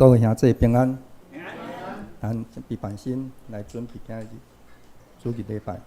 各位兄弟平安。咱備辦心來準備今日主日禮拜。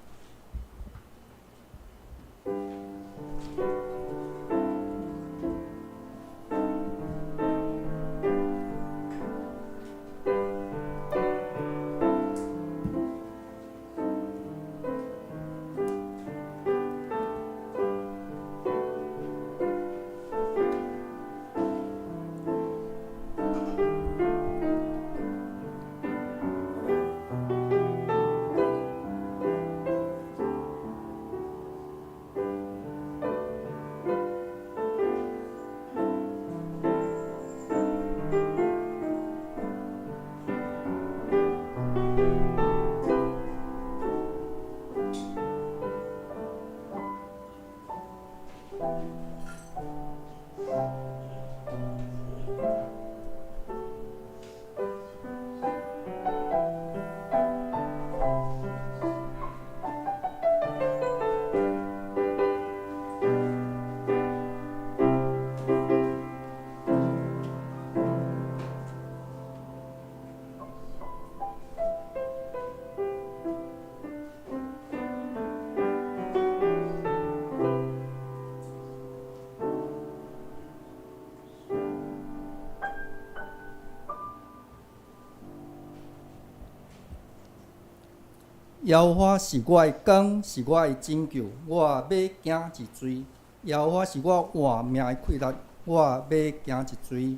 耶和華是我的光，是我的拯救，我欲驚一罪。耶和華是我活命的氣力，我欲驚一罪。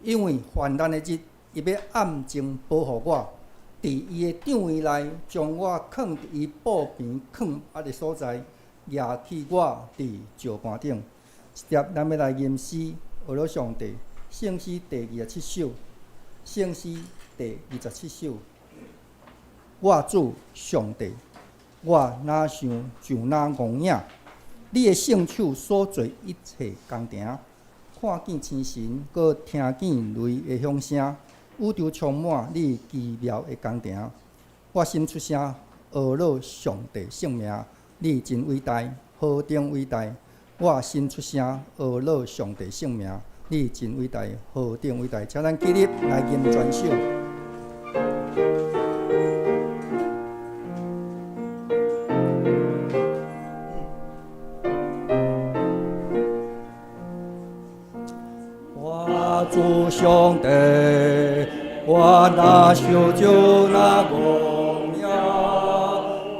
因為患難的日，伊欲暗中保護我，佇伊的帳帷內，將我囥佇伊布棚囥壓的所在，舉起我佇石盤頂。一碟，咱欲來吟詩，學了上帝，聖詩第二十七首，聖詩第二十七首。我主上帝，我若想就若戇影，你的聖手所做一切工程，看見星辰，閣聽見雷的響聲，宇宙充滿你奇妙的工程。我心出聲，呵咾上帝聖名，你真偉大，何等偉大！我心出聲，呵咾上帝聖名，你真偉大，何等偉大！請咱起立來吟全首。我主上帝，我若想就若戇影，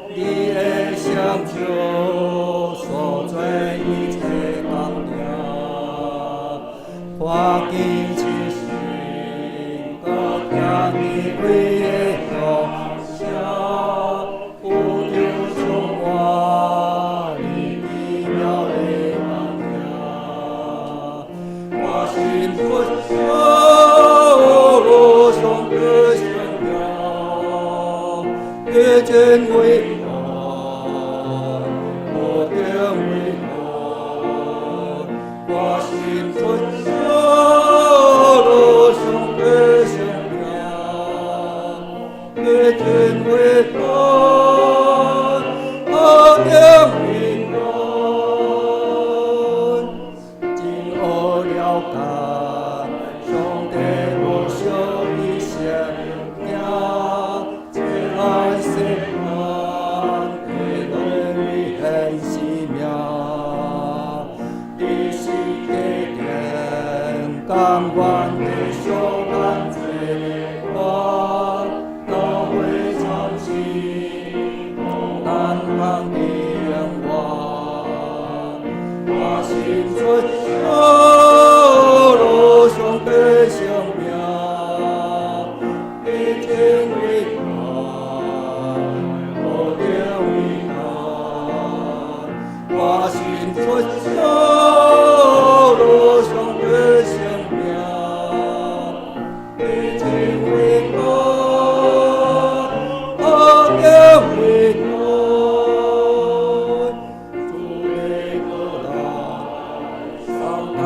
你的雙手所做一切工程，看見星辰，閣聽見雷的響聲，宇宙充滿你奇妙的工程。我心出聲，呵咾上帝聖名，你真偉大，何等偉大！我心出聲，呵咾上帝聖名，你真偉大，何等偉大！真學了解，上帝無小伊生命，這愛世間的來為現生命，你是地天甘願的相伴做伴，教會參心，同擔當的永遠。我心出聲，呵咾上帝聖名，你真偉大，何等偉大！我心出聲，呵咾上帝聖名，你真偉大，何等偉大！主的過來，送咱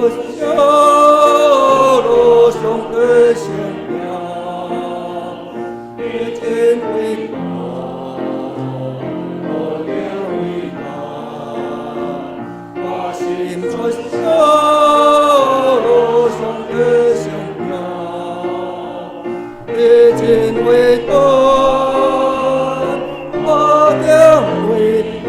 出掃羅上帝聖名，你真偉大，何等偉大！我心出掃羅上帝聖名，你真偉大，何等偉大！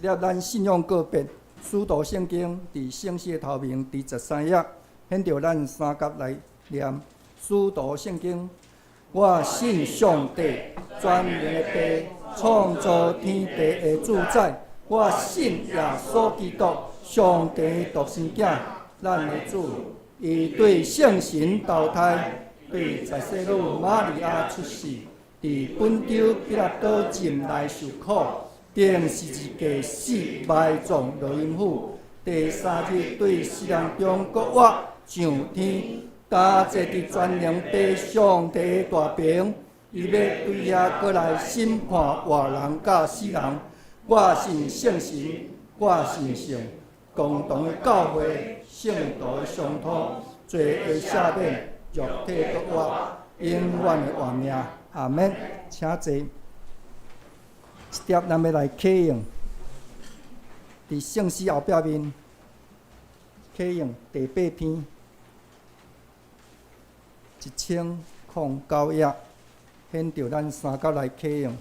這粒咱信仰告白，使徒聖經佇聖詩的頭面第13頁，現著咱三佮來念使徒聖經。我信上帝，全能的父，創造天地的主宰。我信耶穌基督，上帝獨生囝，咱的主。伊對聖神投胎，對在聖女瑪利亞出世，佇本丟彼拉多浸內受苦，釘十字架死，埋葬落陰府。第三日對死人中復活，上天，踏坐佇全能父上帝的大爿。伊欲對遐閣來審判活人佮死人。我信聖神，我信聖共同的教會，聖徒的相通，罪的赦免，肉體復活，永遠的活命。阿門。請坐。這粒咱欲來啟用，佇聖詩後壁面啟用第八篇1009頁，現著咱三佮來啟用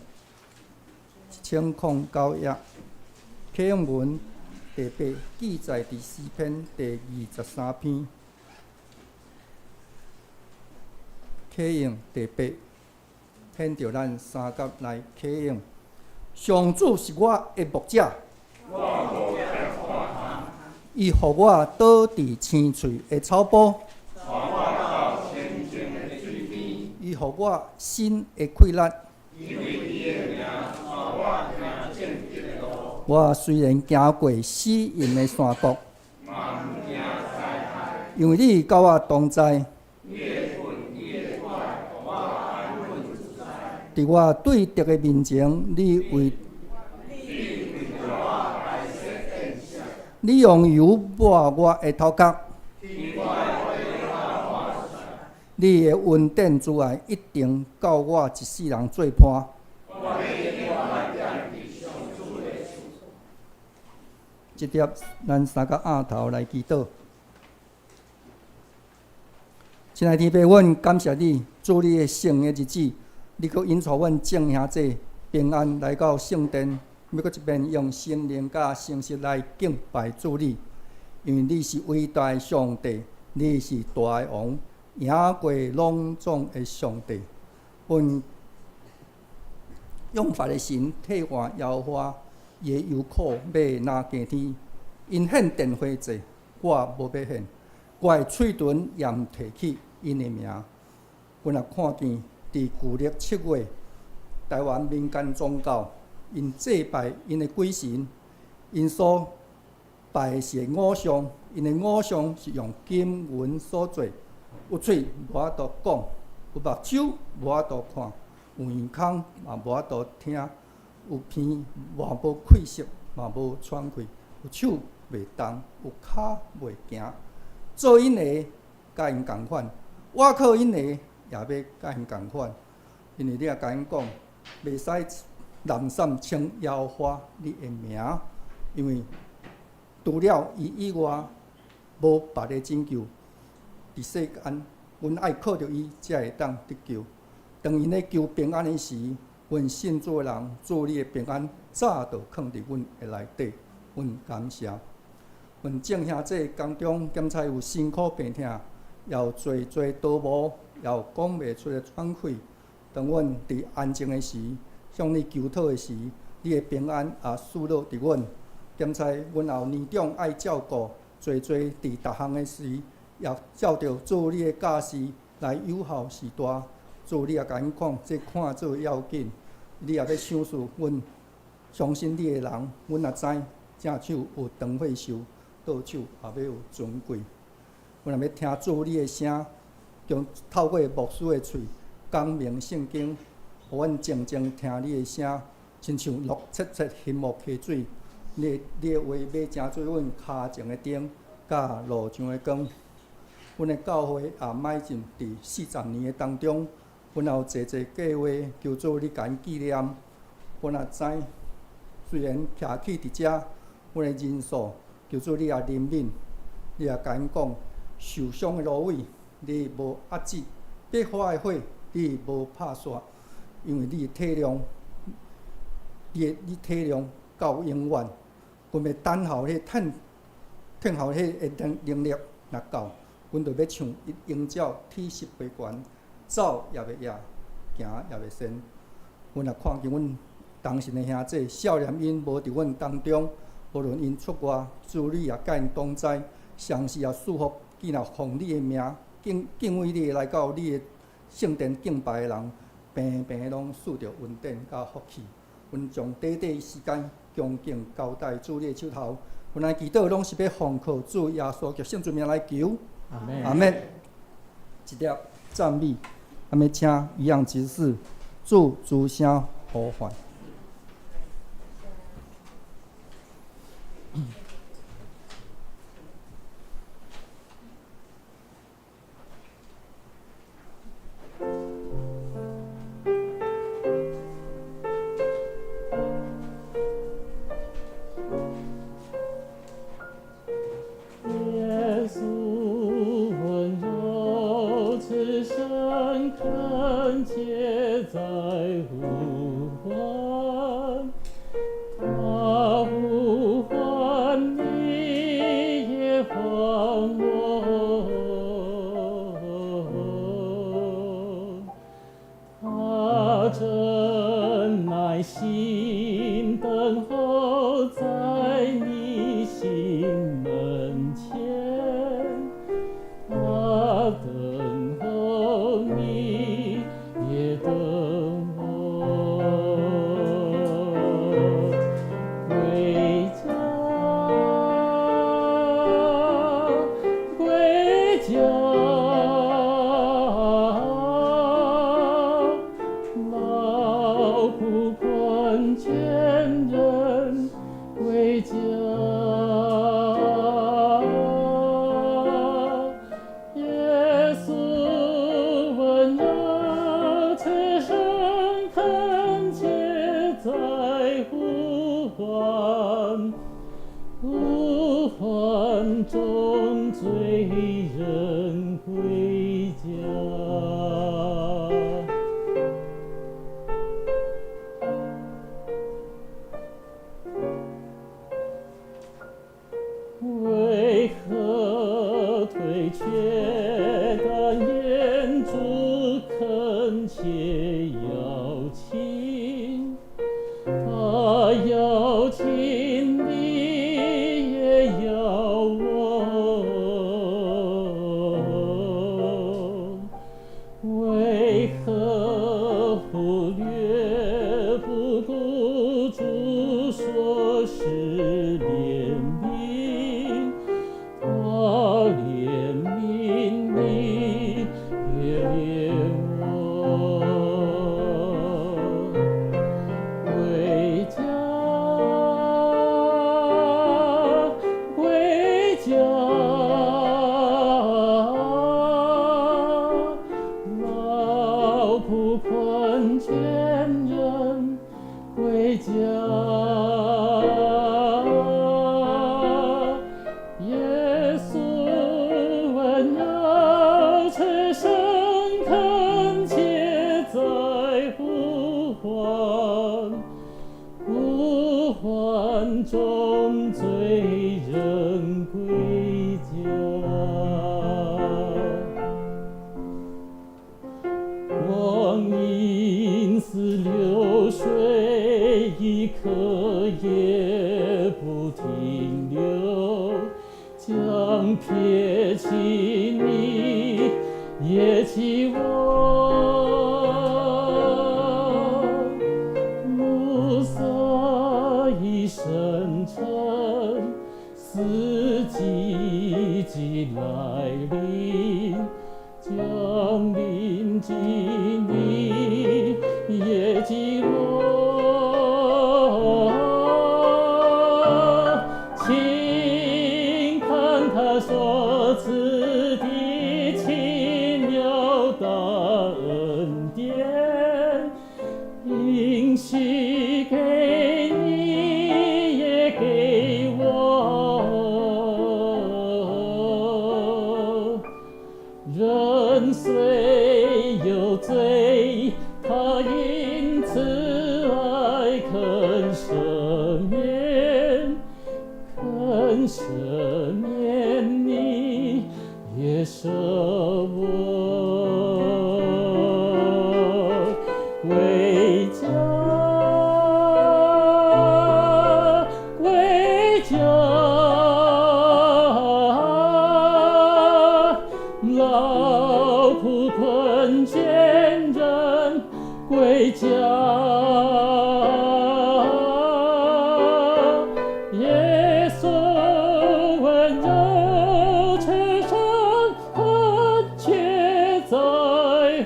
1009頁，啟用文第八記載佇詩篇第23篇，啟用第八，現著咱三佮來啟用。上主是我的牧者，伊予我倒佇青翠的草埔，伊予我新的氣力。我雖然行過死蔭的山谷，因為你佮我同在。佇我對敵的面前，你用油抹我的頭殼，你的恩典慈愛一定夠我一世人做伴。這粒咱三個額頭來祈禱。親愛的天父，阮感謝你，主你的聖的日子，你閣引帶阮眾兄弟平安來到聖殿，欲閣一遍用心靈佮誠實來敬拜主你，因為你是偉大的上帝，你是大的王，贏過攏總的上帝。阮用法的神替換耶和華，伊的油庫欲若加添，𪜶獻奠火祭，我無欲獻，我的喙唇也毋提起𪜶的名。阮也看見佇舊曆7月，台灣民間宗教，𪜶祭拜𪜶的鬼神，𪜶所拜的是偶像，𪜶的偶像是用金銀所做，有喙無法度講，有目睭無法度看，有耳孔嘛無法度聽，有鼻嘛無氣息，嘛無喘氣，有手袂動，有跤袂行。做𪜶的佮𪜶仝款，倚靠𪜶的也欲佮𪜶仝款，因為你也共𪜶講，袂使濫訕稱耶和華你的名，因為除了伊以外，無別个拯救。佇世間，阮愛靠著伊，才會當得救。當𪜶咧求平安的時，阮信主的人，主你的平安早就囥佇阮的內底。阮感謝。阮眾兄弟當中，檢查有辛苦病痛，也有濟濟刀無，也有講袂出的喘氣。當阮佇安靜的時，向你求討的時，你的平安也賜落佇阮。檢查阮也有年長愛照顧，濟濟佇逐項的時，也照著主你的教示來有效序大。主你也共𪜶講，這看做要緊。你也欲賞賜阮相信你的人，阮也知正手有長歲壽，倒手也欲有尊貴。阮也欲聽主你的聲，將透過牧師的喙講明聖經，予阮靜靜聽你的聲，親像樂切切欣木溪水，你的話欲成做阮跤前的燈，佮路上的光。阮的教會也邁進佇40年的當中，阮也有濟濟計劃，求主你共𪜶紀念。阮也知，雖然徛起佇遮，阮的人數，求主你也憐憫，你也共𪜶講，受傷的蘆葦，你無壓制；欲花的火，你無拍煞，因為你的體諒，你體諒到永遠。阮欲等候彼等候彼个能力若到，阮就欲像鷹鳥體濕飛懸，走也袂掖，行也袂跣。阮也看見阮同信的兄弟少年𪜶無佇阮當中，無論𪜶出外，主你也佮𪜶同在，常時也賜福，見若奉你的名敬畏你的來到你的聖殿敬拜的人，平平攏賜著恩典佮福氣。阮將短短時間恭敬交代主你的手頭，阮來祈禱攏是欲奉靠主耶穌基督聖名來求。阿門。阿門。一粒讚美，阿們請一樣執事主諸聲呼喚。耶穌溫柔慈聲懇切在呼喚，他呼喚你也喚我，他正耐心等候在你心門前，他等候你，也等我。歸家，歸家，勞苦困倦人歸家。耶穌溫柔慈聲懇切在呼喚，呼喚眾罪人歸家。為何退卻？但願主懇切邀請，他邀請你也邀我。為何忽略不顧主說是憐憫？他憐憫你，也憐我。歸家，歸家，勞苦困倦人歸家。耶穌溫柔慈聲懇切在呼喚，呼喚眾罪人歸家。光陰似流水，一刻也不停留，將撇棄你，也棄我。因慈愛肯赦免，肯赦免你，也赦我。歸家，歸家，勞苦困倦人歸家。耶穌溫柔慈聲，懇切在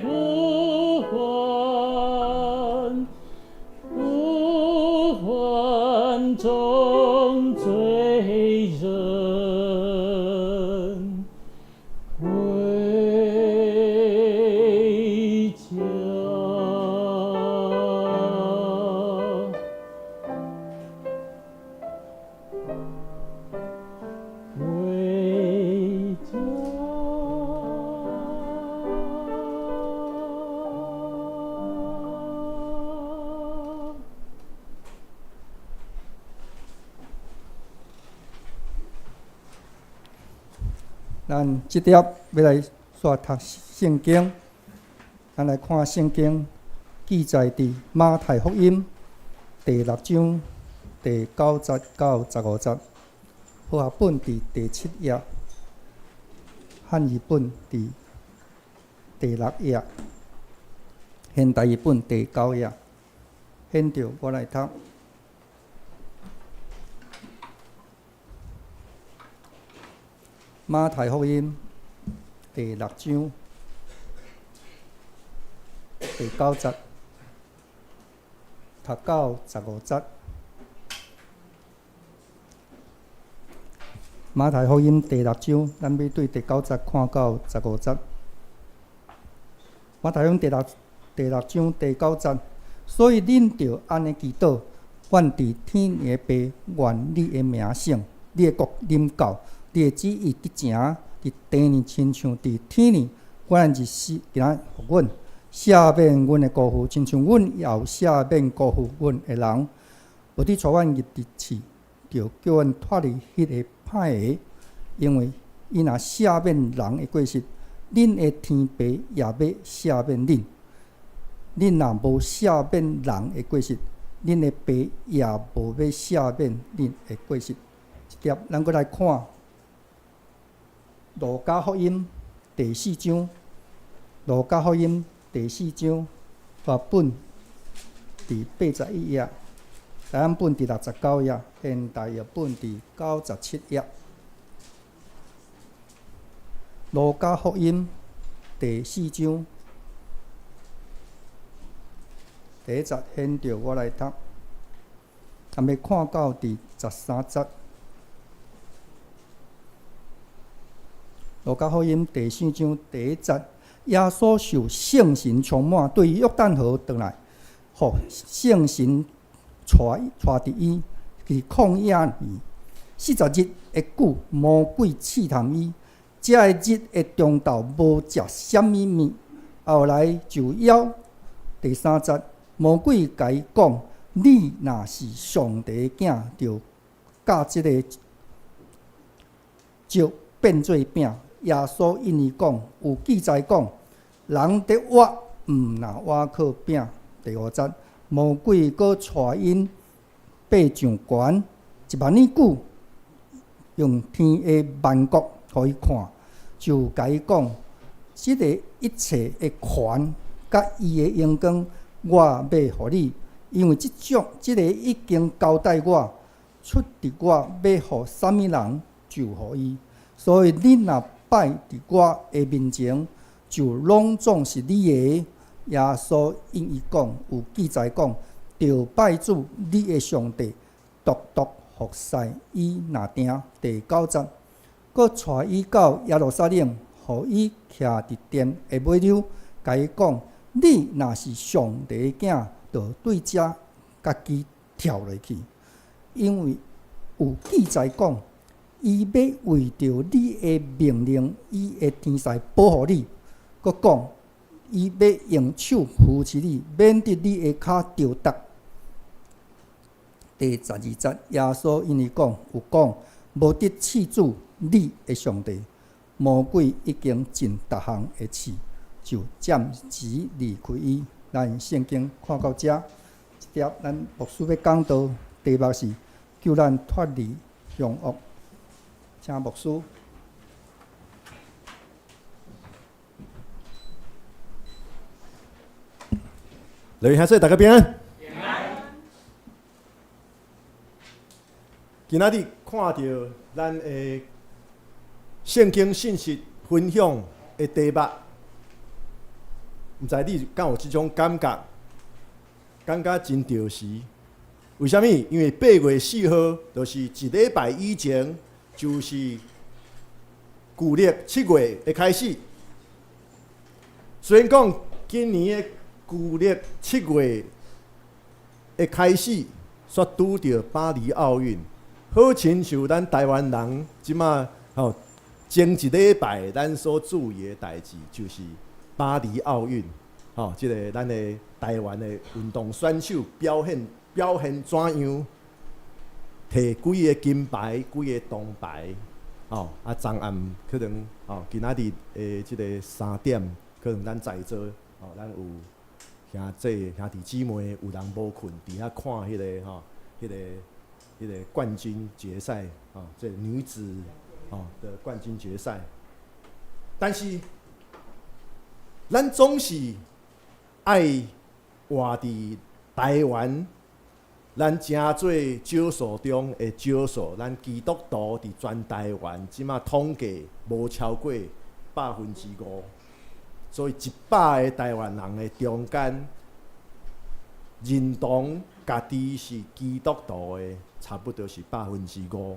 呼喚，呼喚眾罪人歸家。歸家。咱這粒欲來煞讀聖經，咱來看聖經記載佇馬太福音第六章第九節到十五節，和合本佇第七頁，漢語本佇第六頁，現代譯本第九頁。現著我來讀。馬太福音第六章第九節，讀到十五節。馬太福音第六章，咱欲對第九節看到十五節。馬太福音第六章第九節，所以恁著按呢祈禱：阮佇天的父，願你的名聖，你的國臨到，你的旨意得成，佇地呢親像佇天呢。阮日時今仔予阮赦免阮的辜負，親像阮也有赦免辜負阮的人。無得帶阮入佇試，著叫阮脫離彼个歹的，因為伊若赦免人的過失，恁的天父也欲赦免恁。恁若無赦免人的過失，恁的父也無欲赦免恁的過失。這粒咱閣來看路加福音第四章，路加福音第四章，和合本佇81頁，台灣本佇69頁，現代譯本佇97頁。路加福音第四章第一節，現著我來讀，咱欲看到佇13節。路加福音第四章第一節，耶穌受聖神充滿，對約旦河轉來，予聖神帶帶佇伊佇曠野裡40日的久，魔鬼試探伊，這个日的中晝無食啥物物，後來就枵。第三節，魔鬼共伊講：你若是上帝的囝，就教這个石變做餅。耶穌應伊講：有記載講，人得活，毋若倚靠餅。第五節，魔鬼閣帶𪜶爬上懸一萬里久，用天的萬國予伊看，就共伊講：這个一切的權佮伊的榮光，我欲予你，因為這種這个已經交代我，出佇我欲予啥物人就予伊。所以你若拜佇我的面前，就攏總是你的。耶穌應伊講，有記載講，著拜主你的上帝，獨獨服侍伊爾定。第九節，閣帶伊到耶路撒冷，予伊徛佇殿的尾溜，共伊講：你若是上帝的囝，就對遮家己跳落去，因為有記載講，伊欲為著你的命令，伊的天使保護你。閣講，伊欲用手扶持你，免得你的跤著觸。第12節，耶穌因伊講有講，無得試主你的上帝。魔鬼已經盡逐項的試，就暫時離開伊。咱聖經看到遮，這粒咱牧師欲講道，題目是救咱脫離兇惡。請牧師。來，兄弟，大家平安。今仔日看著咱的聖經信息分享的題目，毋知你敢有這種感覺？感覺真著時。為啥物？因為8月4號，就是一禮拜以前，就是舊曆7月的開始。雖然講今年的舊曆7月的開始，煞拄著巴黎奧運。好親像咱台灣人這馬吼前一禮拜咱所注意的代誌，就是巴黎奧運，吼，這个咱的台灣的運動選手表現表現怎樣，提幾个金牌，幾个銅牌，吼，啊，昨暗可能吼今仔日的這个3點，可能咱在座吼，咱有兄弟兄弟姊妹有人無睏，佇遐看彼个吼，彼个。彼个冠軍決賽，哦，這女子哦的冠軍決賽，但是咱總是愛活佇台灣，咱誠濟少數中的少數，咱基督徒佇全台灣這馬統計無超過5%，所以100個台灣人的中間認同家己是基督徒的，差不多是5%，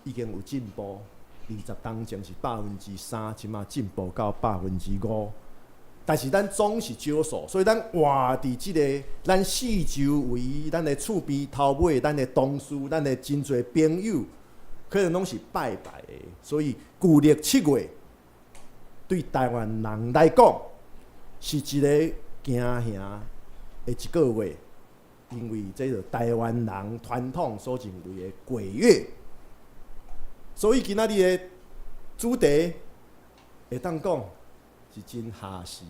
已經有進步。20冬前是3%，這馬進步到5%。但是咱總是少數，所以咱活佇這个咱四周圍、咱的厝邊頭尾、咱的同事、咱的真濟朋友，可能攏是拜拜的。所以舊曆7月對台灣人來講，是一个驚嚇的一个月。因為這是台灣人傳統所認為的鬼月，所以今仔日的主題會當講是真合時，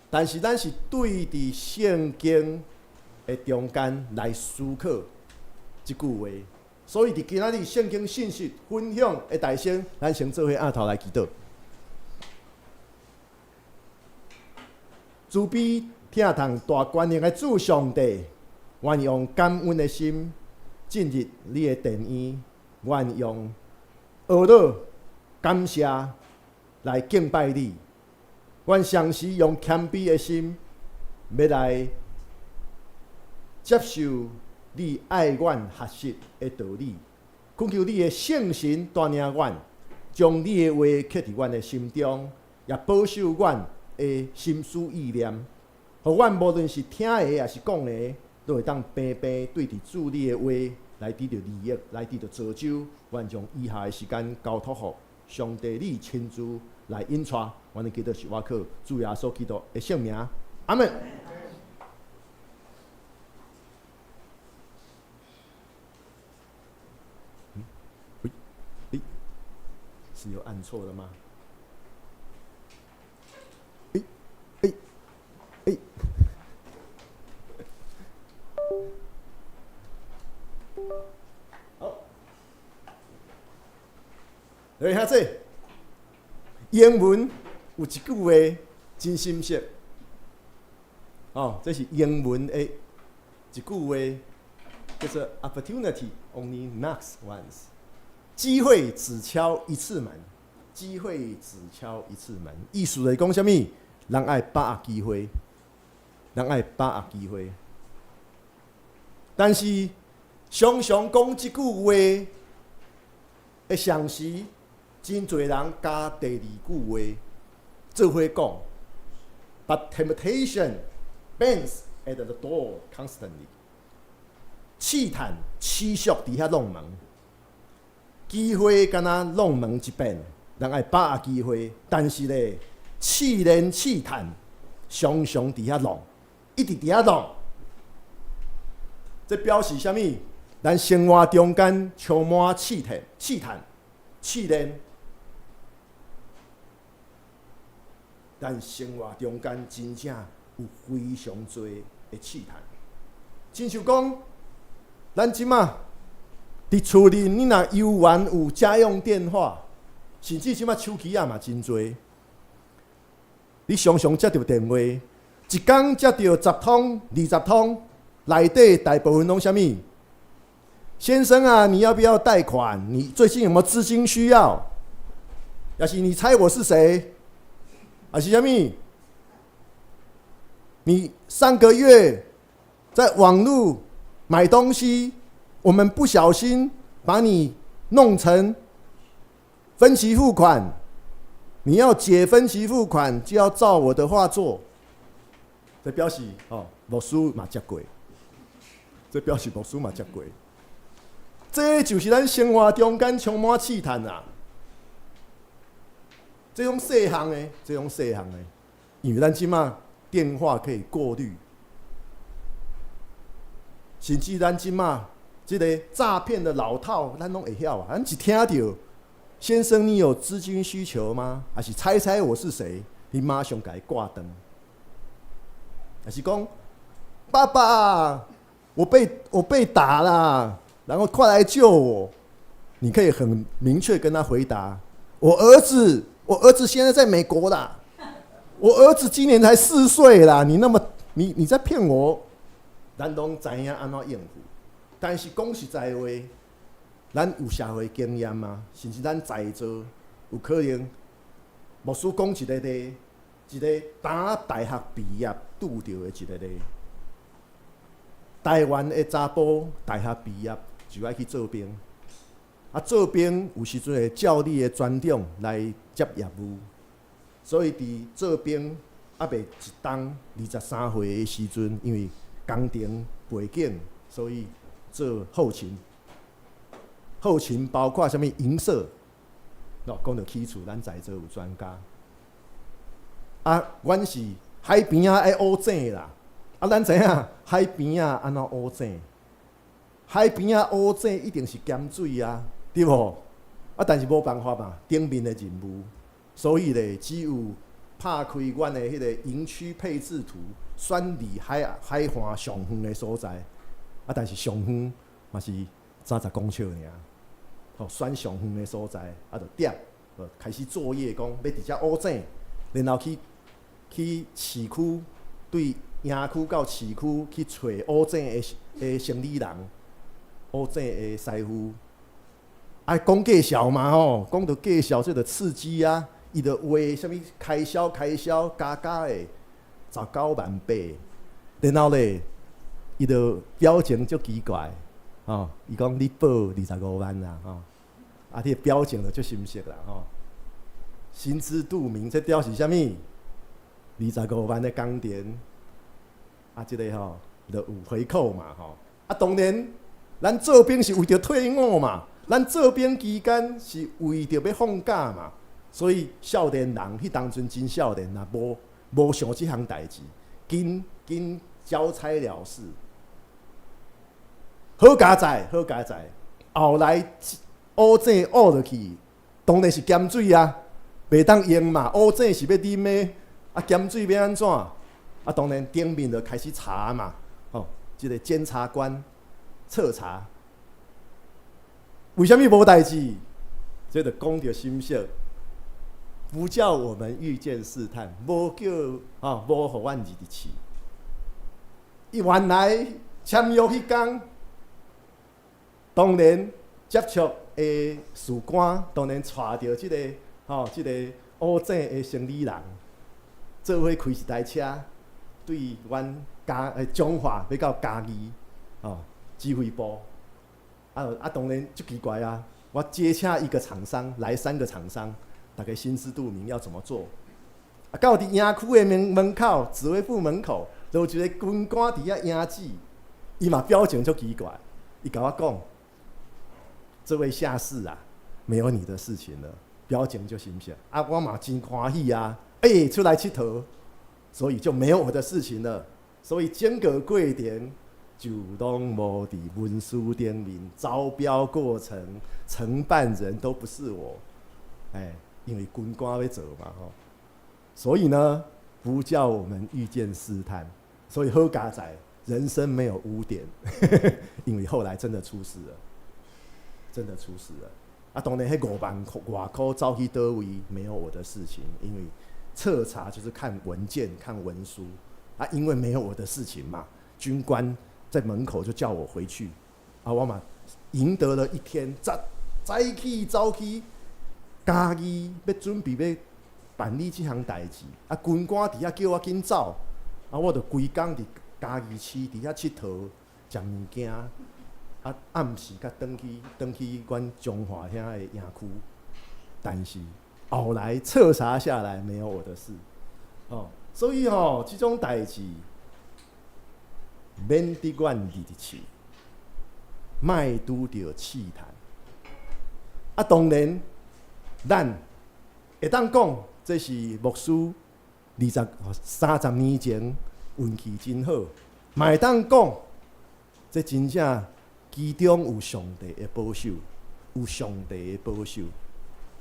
但是咱是對佇聖經的中間來思考這句話，所以佇今仔日聖經信息分享的大先，咱先做伙徛頭來祈禱，慈悲疼痛大權能的主上帝，願用感恩的心進入你的殿院，願用呵咾感謝來敬拜你。願常時用謙卑的心，欲來接受你愛阮學習的道理。懇求你的聖神帶領阮，將你的話刻佇阮的心中，也保守阮的心思意念。予阮無論是聽的抑是講的，都會當平平對佇主你的話來得著利益，來得著造就。阮將以下的時間交託予上帝，你親自來引帶。阮的祈禱是倚靠主耶穌基督的聖名，阿門。喂，欸，是有按錯了嗎？欸欸欸！好，來兄弟，英文有一句話真深色，哦，這是英文的一句話，叫做 “Opportunity only knocks once”，機會只敲一次門，機會只敲一次門，意思就是講啥物？人愛把握機會，人愛把握機會。但是常常講這句話的同時，真濟人加第二句話做伙講。But temptation bangs at the door constantly。試探持續佇遐弄門，機會敢若弄門一遍，人愛把握機會，但是咧，試煉試探常常佇遐弄，一直佇遐弄。這表示啥物？咱生活中間充滿試探、試探、試煉。咱生活中間真正有非常濟的試探。親像講，咱這馬佇厝裡，你若猶原有家用電話，甚至這馬手機仔嘛真濟。你常常接著電話，一工接著10通、20通，內底大部分攏啥物？先生啊，你要不要貸款？你最近有沒有資金需要？抑是你猜我是誰？抑是啥物？你上個月在網路買東西，我們不小心把你弄成分期付款，你要解分期付款，就要照我的話做。這表示哦，牧師嘛接過，這表示牧師嘛接過。這就是咱生活中間充滿試探啊！這種細項的，這種細項的，因為咱這馬電話可以過濾，甚至咱這馬這个詐騙的老套，咱攏會曉啊！咱一聽著，先生，你有資金需求嗎？還是猜猜我是誰？你馬上共伊掛斷。還是講，爸爸，我被打了，然後快來救我！你可以很明確跟他回答：我兒子，我兒子現在在美國啦。我兒子今年才4歲啦！你那麼你在騙我？咱攏知影按怎應付，但是講實在話，咱有社會經驗嗎？甚至咱在座有可能，牧師講一個例，一個當大學畢業拄著的一個例，台灣的查埔大學畢業就愛去做兵，啊，做兵有時陣會照你的專長來接業務，所以佇做兵猶未一冬23歲的時陣，因為工程背景，所以做後勤。後勤包括啥物營舍，喏，講著起厝，咱在座有專家。啊，阮是海邊仔愛挖井啦。啊，咱知影海邊仔按怎挖井？海邊仔挖井一定是鹹水啊，對無？啊，但是無辦法嘛，頂面的任務，所以咧，只有拍開阮的彼個營區配置圖，選離海岸上遠的所在。啊，但是上遠嘛是30公尺爾，吼，選上遠的所在，啊，就點，開始作業，講欲佇遮挖井，然後去市區，對營區到市區去揣挖井的生理人，挖井的師傅。啊，講介紹嘛吼，講著介紹這就刺激啊！伊就畫啥物開銷開銷加加的19萬8，然後咧，伊就表情足奇怪，吼，伊講你報25萬啦，吼，啊，你的表情就足深色啦，吼，心知肚明，這表示啥物？二十五萬的工錢，啊，這个吼就有回扣嘛，吼，啊，當然，咱做兵是為著退伍嘛。咱做兵期間是為著欲放假嘛，所以少年人彼當陣真少年啊，無想這項代誌，緊緊交差了事。好佳哉，好佳哉，後來挖井挖落去，當然是鹹水啊，袂當用嘛。挖井是欲啉的，啊，鹹水欲按怎？啊，當然頂面就開始查嘛，吼，這个監察官徹查。為啥物無代誌？這就講著心色，不叫我們遇見試探，無叫吼，無予阮入佇試。伊原來簽約彼工，當然接觸的士官，當然帶著這个吼，這个挖井的生理人，做伙開一台車，對阮彰化欲到嘉義，吼，指揮部。啊啊！當然足奇怪啊！我接洽一個廠商，來三個廠商，大家心知肚明要怎麼做。啊，到佇營區的門口，指揮部門口，就有一個軍官佇遐迎接，伊嘛表情足奇怪，伊共我講：這位下士啊，沒有你的事情了。表情足深色。啊，我嘛真歡喜啊！欸，出來𨑨迌，所以就沒有我的事情了。所以整個過程就攏無佇文書頂面，招標過程承辦人都不是我，哎，因為軍官欲做嘛吼，所以呢，不叫我們遇見試探，所以好佳哉，人生沒有污點，因為後來真的出事了，真的出事了。啊，當然，彼5萬外箍走去佗位，沒有我的事情，因為徹查就是看文件、看文書啊，因為沒有我的事情嘛，軍官在門口就叫我回去，啊，我嘛贏得了一天，早早起走去嘉義，欲準備欲辦理這項代誌，啊，軍官佇遐叫我緊走，啊，我就規工佇嘉義市佇遐𨑨迌食物件，啊，暗時才轉去轉去阮彰化遐的營區，但是後來徹查下來沒有我的事，哦，所以吼，這種代誌免得阮入去試，莫拄著試探。啊，當然，咱會當講，這是牧師20、30年前運氣真好，嘛會當講，這真正其中有上帝的保守，有上帝的保守。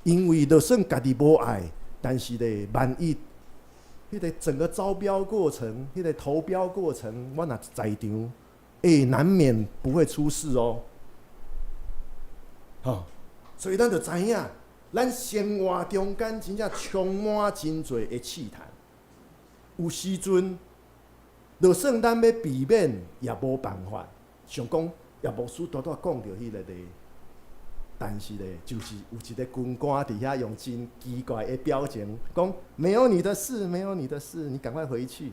因為就算家己無愛，但是咧，萬一彼個整個招標過程、彼個投標過程，我若在場，欸，難免不會出事哦。吼，所以咱就知影，咱生活中間真正充滿真濟的試探。有時陣，就算咱欲避免，也無辦法。像講葉牧師拄拄講著彼個例，但是咧，就是有一個軍官佇遐用真奇怪的表情講：沒有你的事，沒有你的事，你趕快回去。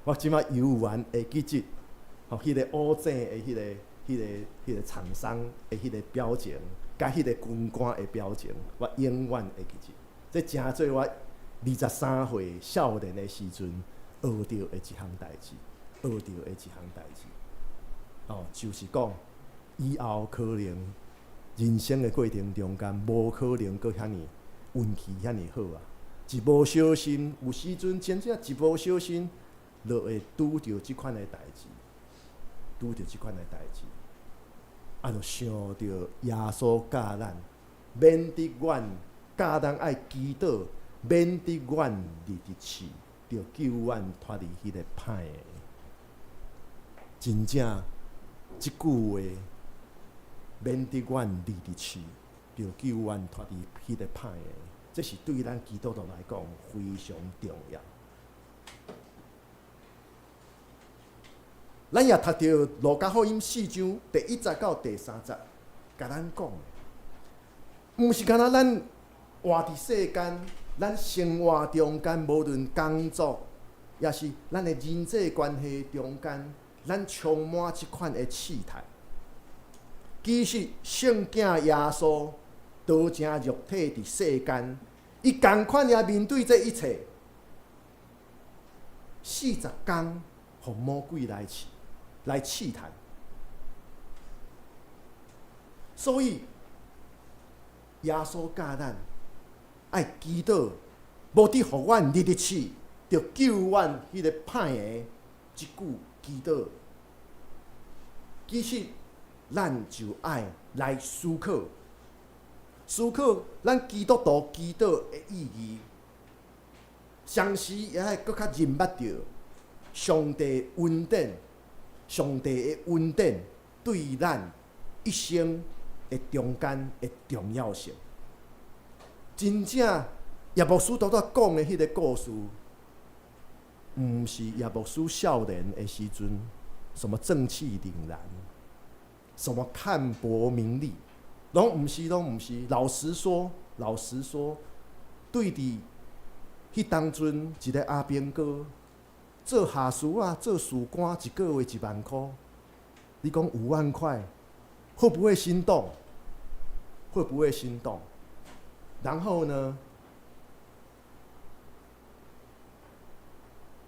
我這擺猶原會記得，吼，彼個烏井的彼個廠商的彼個表情，佮彼個軍官的表情，我永遠會記得。這成做我23歲少年的時陣學著的一項代誌，學著的一項代誌。哦，就是講以後可能人生的過程中間，無可能閣遐爾運氣遐爾好啊！一無小心，有時陣真正一無小心，就會拄著這款的代誌，拄著這款的代誌。啊，就想著耶穌教咱，免得阮教咱愛祈禱，免得阮入去試，著救阮脫離彼個歹的。真正，這句話，免得阮入去試，著救阮脫離彼個歹的。這是對咱基督徒來講非常重要。咱也讀著路加福音四章第一節到第三節，共咱講，毋是干焦咱活佇世間，咱生活中間無論工作，抑是咱的人際關係中間，咱充滿這款的試探。其實聖囝耶穌道成肉體佇世間，伊仝款也面對這一切，40工予魔鬼來試，來試探。所以耶穌教咱愛祈禱，無得予阮入去試，著救阮彼個歹的。這句祈禱，其實咱就愛來思考，思考咱基督徒祈禱的意義，同時也愛閣較認捌著上帝恩典，上帝的恩典對咱一生的中間的重要性。真正葉牧師拄拄講的彼個故事，毋是葉牧師少年的時陣，什麼正氣凜然，什麼看薄名利，攏毋是，攏毋是。老實說，老實說，對佇彼當陣一個阿兵哥做下屬啊，做士官，一個月1萬箍，你講5萬塊，會不會心動？會不會心動？然後呢？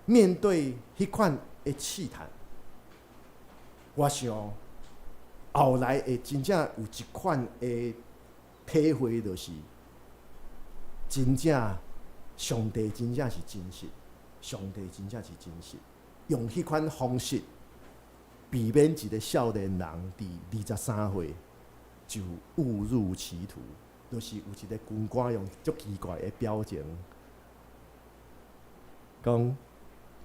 面對彼款的試探，我想後來會真正有一款的體會，就是真正上帝真正是真實，上帝真正是真實，用彼款方式避免一个少年人佇23歲就誤入歧途，就是有一个軍官用足奇怪的表情講：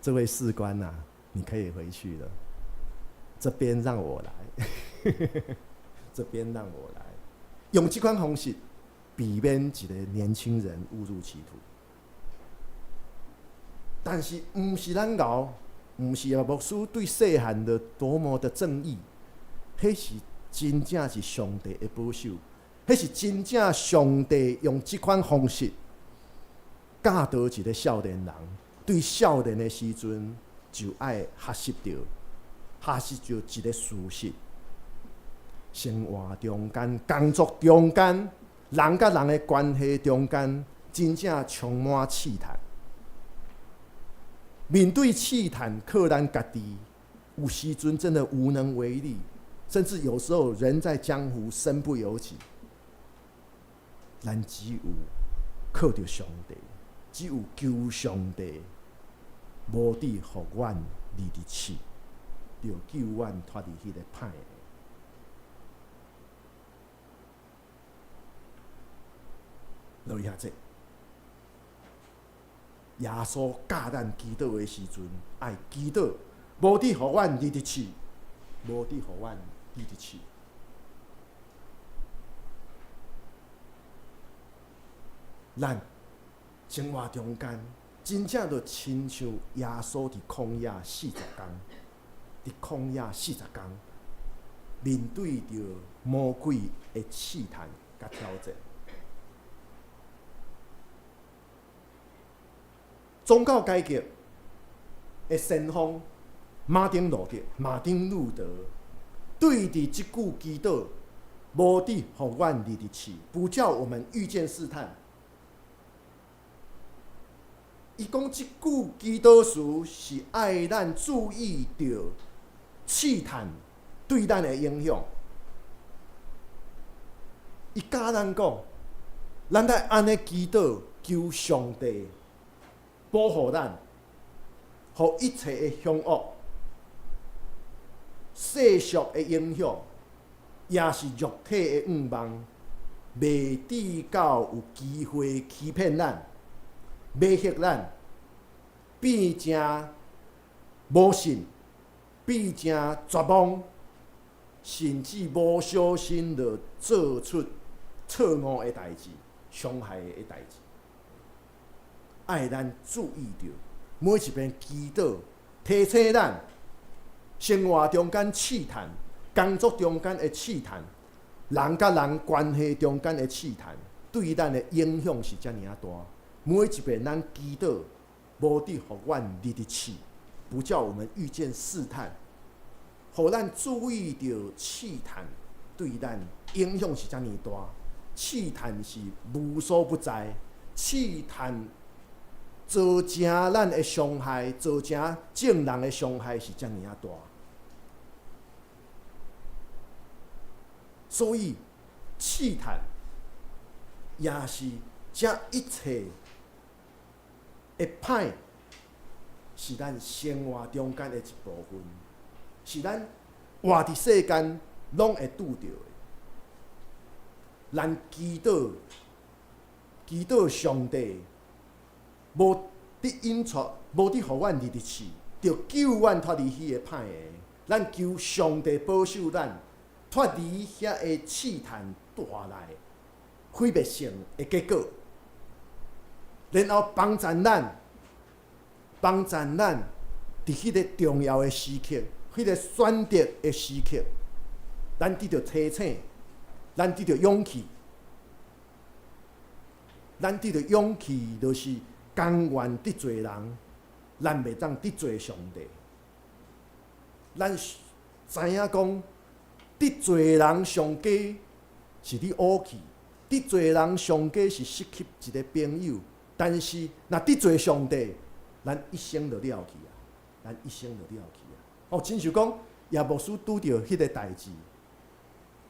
這位士官啊，你可以回去了，這邊讓我來，這邊讓我來，用這款方式避免一個年輕人誤入歧途。但是，毋是咱𠢕，毋是啊牧師對細漢的多麼的正義，彼是真正是上帝的保守，彼是真正上帝用這款方式教導一個少年人，對少年的時陣就愛學習著一個事實。生活中間、工作中間、人佮人的關係中間，真正充滿試探。面對試探，靠咱家己，有時陣真的無能為力，甚至有時候人在江湖身不由己。咱只有靠著上帝，只有求上帝，無致予阮入佇試，著救阮脫離彼个歹的。落去遐濟。耶穌教咱祈禱的時陣，愛祈禱，無致予阮入佇試，無致予阮入佇試。咱生活中間，真正就親像耶穌佇曠野四十工，佇曠野四十工，面對著魔鬼的試探佮挑戰。宗教改革的先鋒馬丁路德，馬丁路德對佇這句祈禱，無致予阮入佇試，不叫我們遇見試探。伊講這句祈禱詞是愛咱注意著試探對咱的影響。伊教咱講，咱愛按呢祈禱，求上帝保護咱，予一切的兇惡、世俗的影響，也是肉體的慾望，袂致到有機會欺騙咱、迷惑咱，變成無信，變成絕望，甚至無小心就做出錯誤的代誌、傷害的代誌。愛咱注意著，每一遍祈禱，提醒咱生活中間試探、工作中間的試探、人佮人關係中間的試探，對咱的影響是遮爾仔大。每一遍咱祈禱，無致予阮入佇試，不叫我們遇見試探，予咱注意著試探對咱影響是遮爾大。試探是無所不在，試探造成咱的傷害，造成眾人的傷害是遮爾仔大。所以試探也是這一切的歹，是咱生活中間的一部分，是咱活佇世間攏會拄著的。咱祈禱，祈禱上帝。無得引出，無得予阮入佇試，著救阮脫離彼個歹的。咱求上帝保守咱脫離遐个試探帶來毀滅性的結果，然後幫助咱，幫助咱佇彼個重要的時刻，彼個選擇的時刻，咱得著提醒，咱得著勇氣，咱得著勇氣，就是甘願得罪人，咱袂當得罪上帝。咱知影講得罪人上佳是你烏去，得罪人上佳是失去一個朋友。但是若得罪上帝，咱一生就了去啊！咱一生就了去啊！哦，親像講葉牧師拄著彼個代誌，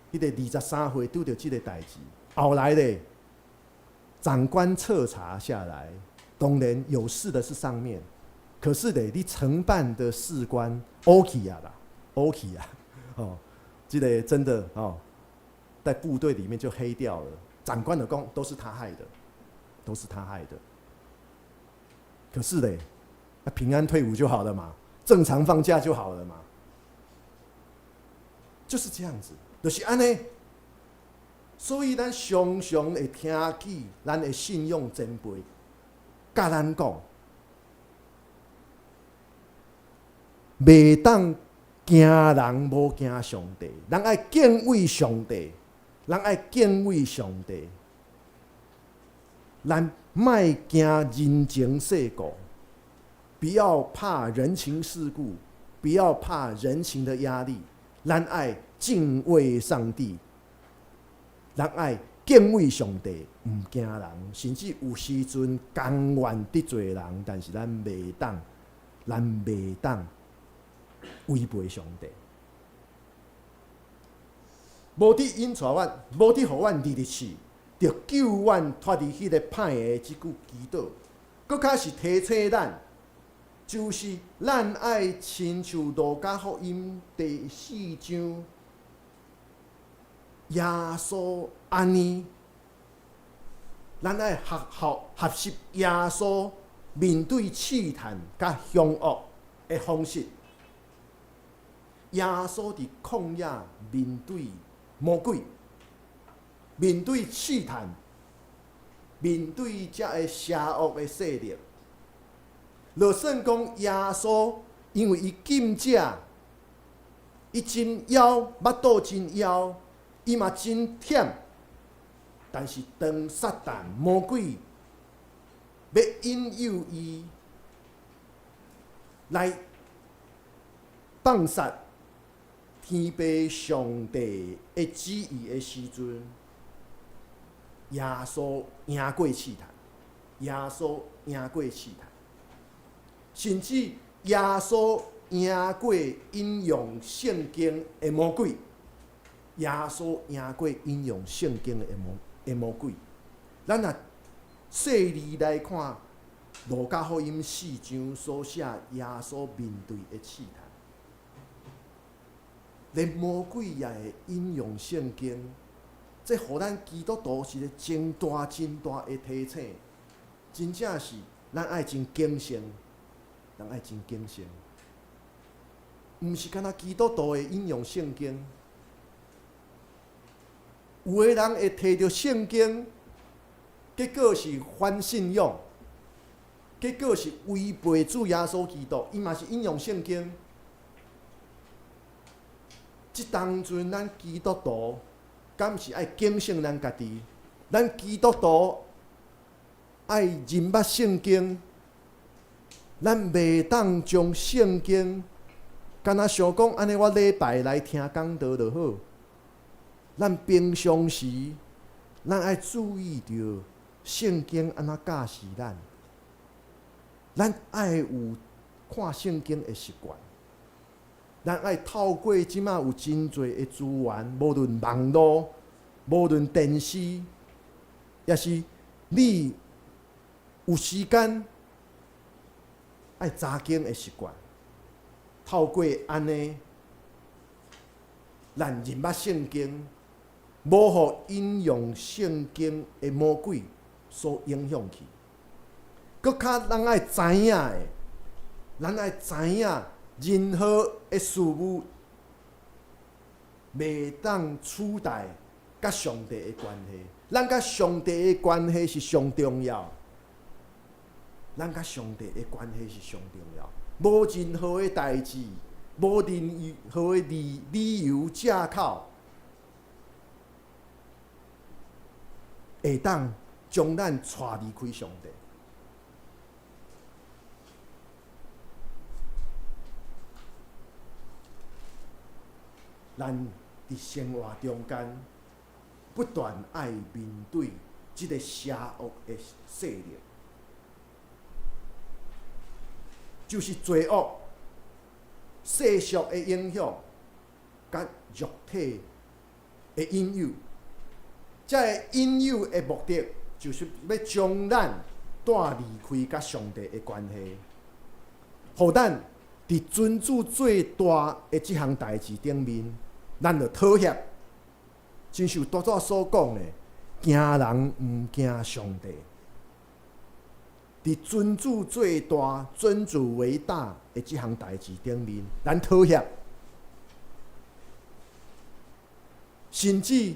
彼個23歲拄著這個代誌，後來咧，長官徹查下來。當然有事的是上面，可是咧，你承辦的士官 OK 啊啦，OK 啊，哦，這個真的哦，在部隊裡面就黑掉了。長官的講都是他害的，都是他害的。可是咧，平安退伍就好了嘛，正常放假就好了嘛，就是這樣子，就是按呢。所以咱常常會聽見咱的信仰前輩佮咱講，袂當驚人，無驚上帝。咱愛敬畏上帝，咱愛敬畏上帝。咱莫驚人情世故，不要怕人情世故，不要怕人情的壓力。咱愛敬畏上帝。咱愛敬畏上帝，毋驚人，甚至有時陣甘願得罪人，但是咱袂當，咱袂當違背上帝。無得引帶阮，無得予阮入去試，著救阮脫離彼個歹的。這句祈禱，閣較是提醒咱，就是咱愛親像路加福音第四章。耶穌按呢，咱愛學學學習耶穌面對試探佮兇惡的方式。耶穌佇曠野面對魔鬼，面對試探，面對遮个邪惡的勢力。就算講耶穌因為伊禁食，伊真枵，腹肚真枵。伊嘛真忝，但是當撒旦魔鬼欲引誘伊來放殺天父上帝的旨意的時陣，耶穌贏過試探，耶穌贏過試探，甚至耶穌贏過引用聖經的魔鬼。耶穌贏過引用聖經的魔鬼。咱若細膩來看，路加福音四章所寫耶穌面對的試探，連魔鬼也會引用聖經，這予咱基督徒是一個真大真大的提醒。真正是咱愛真謹慎，咱愛真謹慎，毋是干焦基督徒會引用聖經。有的人會提著聖經，結果是反信仰，結果是違背主耶穌基督，伊嘛是引用聖經。這當陣，咱基督徒敢是愛警醒咱家己？咱基督徒愛認捌聖經，咱袂當將聖經干焦想講按呢，我禮拜來聽講道就好。咱平常時，咱愛注意著聖經按怎教示咱，咱愛有看聖經的習慣。咱愛透過這馬有真濟的資源，無論網路，無論電視，抑是你有時間愛查經的習慣，透過按呢，咱認捌聖經。無予引用聖經的魔鬼所影響去，閣較咱愛知影的，咱愛知影任何的事物袂當取代佮上帝的關係。咱佮上帝的關係是上重要，咱佮上帝的關係是上重要。無任何的代誌，無任何的理由藉口，會當將咱帶離開上帝。咱佇生活中間不斷愛面對這个邪惡的勢力，就是罪惡、世俗的影響、佮肉體的引誘。這个引誘的目的，就是欲將咱帶離開佮上帝的關係。予咱佇尊主做大的這項代誌頂面，咱就妥協，親像拄才所講的，驚人毋驚上帝。佇尊主做大、尊主為大的這項代誌頂面，咱妥協，甚至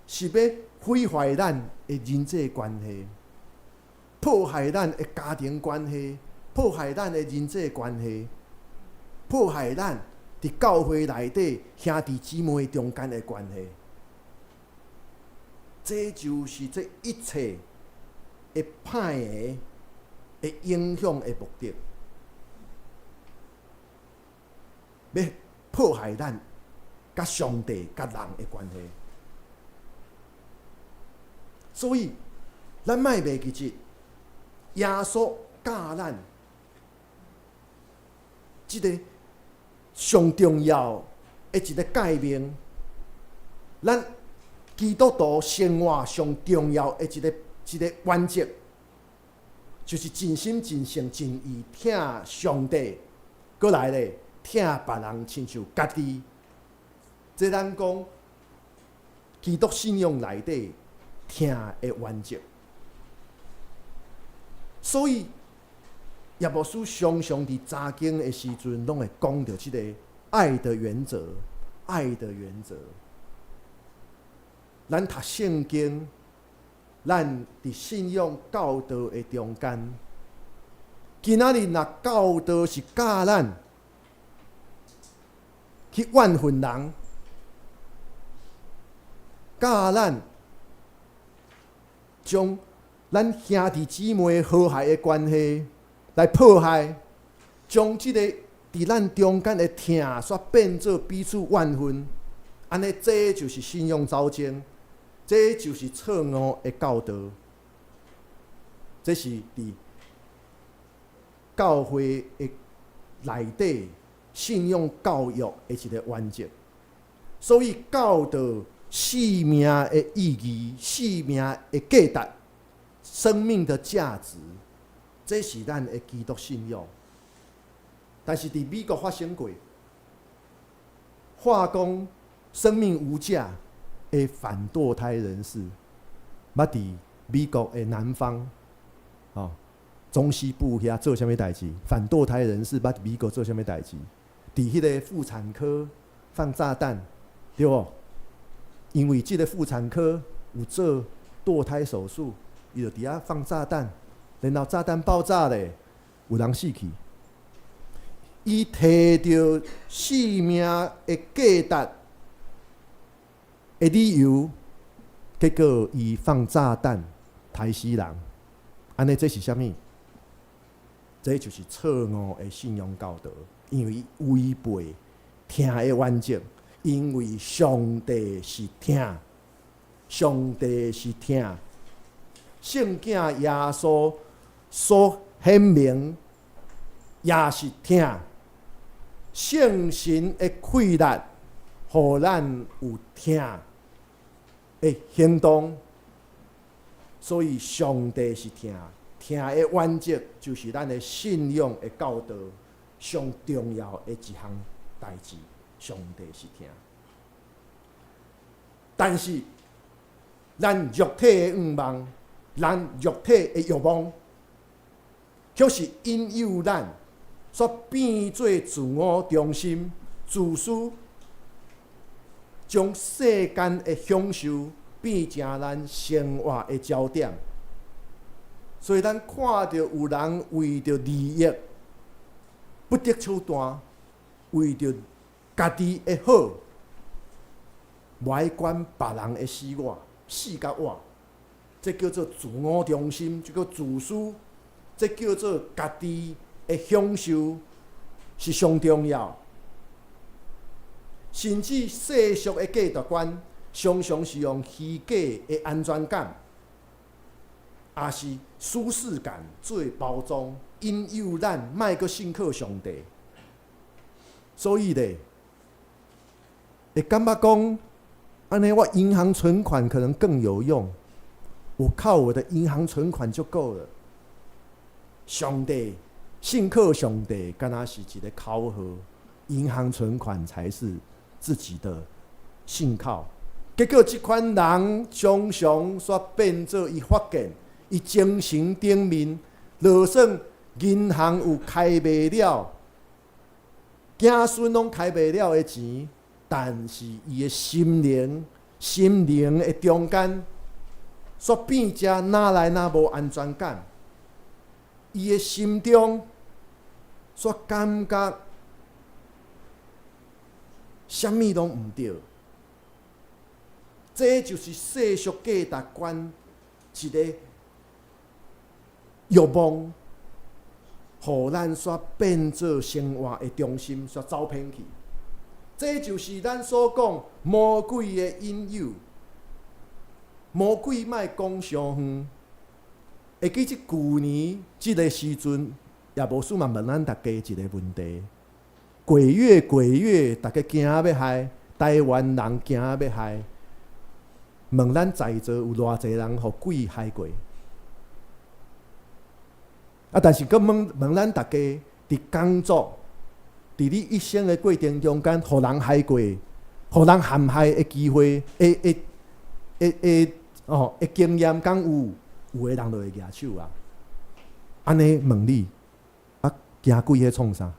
是欲毀壞咱的人際關係，破壞咱的家庭關係，破壞咱的人際關係，破壞咱佇教會內底兄弟姊妹中間的關係。這就是這一切的歹的會影響的目的，欲破壞咱佮上帝、佮人的關係。所以，咱莫袂記得，耶穌教咱這个上重要的一个誡命，咱基督徒生活上重要的一个原則，就是盡心盡性盡意疼上帝，閣來咧疼別人，親像家己。這咱講基督信仰內底疼的原則。所以葉牧師常常佇查經的時陣，攏會講著這个愛的原則，愛的原則。咱讀聖經，咱佇信仰教導的中間，今仔日若教導是教咱去怨恨人，教咱將咱兄弟姊妹和諧的關係來破壞，將這个佇咱中間的疼煞變做彼此怨恨，按呢，這就是信仰走鐘。這就是錯誤的教導，這是佇教會的內底信仰教育的一个原則。所以教導生命的意義、生命的價值、生命的價值，這是咱的基督信仰。但是佇美國發生過，話講生命無價的反墮胎人士，捌佇美國的南方，哦，中西部遐做啥物代誌？反墮胎人士捌佇美國做啥物代誌？佇彼个婦產科放炸彈，對無？因為這个婦產科有做墮胎手術，伊就佇遐放炸彈，然後炸彈爆炸咧，有人死去。伊提著生命的價值的理由，結果伊放炸彈，刣死人。按呢，這是啥物？這就是錯誤的信仰教導，因為違背疼的原則，因為上帝是疼，上帝是疼，聖囝耶穌所顯明也是疼，聖神的氣力，予咱有疼的行動，所以上帝是疼，疼的原則就是咱的信仰的教導上重要的一項代誌。上帝是疼，但是咱肉體的願望，咱肉體的欲望，卻是引誘咱，煞變做自我中心、自私。將世間的享受變成咱生活的焦點，所以咱看著有人為著利益不擇手段，為著家己的好，無愛管別人的死活，死甲活，這叫做自我中心，這叫自私，這叫做家己的享受是上重要。甚至世俗的價值觀，常常是用虛假的安全感，抑是舒適感做包裝，引誘咱莫閣信靠上帝。所以咧，會感覺講，按呢我銀行存款可能更有用，我靠我的銀行存款就夠了。上帝信靠上帝，敢若是一个口號，銀行存款才是自己的信靠。結果這款人常常煞變做伊發現，伊精神頂面，就算銀行有開袂了，子孫攏開袂了的錢，但是伊的心靈、心靈的中間，煞變成哪來哪無安全感。伊的心中煞感覺啥物攏毋對。這就是世俗價值觀一個慾望，予咱煞變做生活的中心，煞走偏去。這就是咱所講魔鬼的引誘。魔鬼莫講傷遠，會記這舊年這个時陣，也無輸嘛問咱逐家一个問題：鬼月鬼月，逐家驚欲害，台灣人驚欲害。問咱在座有偌濟人予鬼害過？啊！但是閣問問咱逐家，佇工作，佇你一生的過程中間，予人害過，予人陷害的機會，會會會會哦，的經驗敢有？有的人就會舉手啊。按呢問你，啊，驚鬼彼創啥？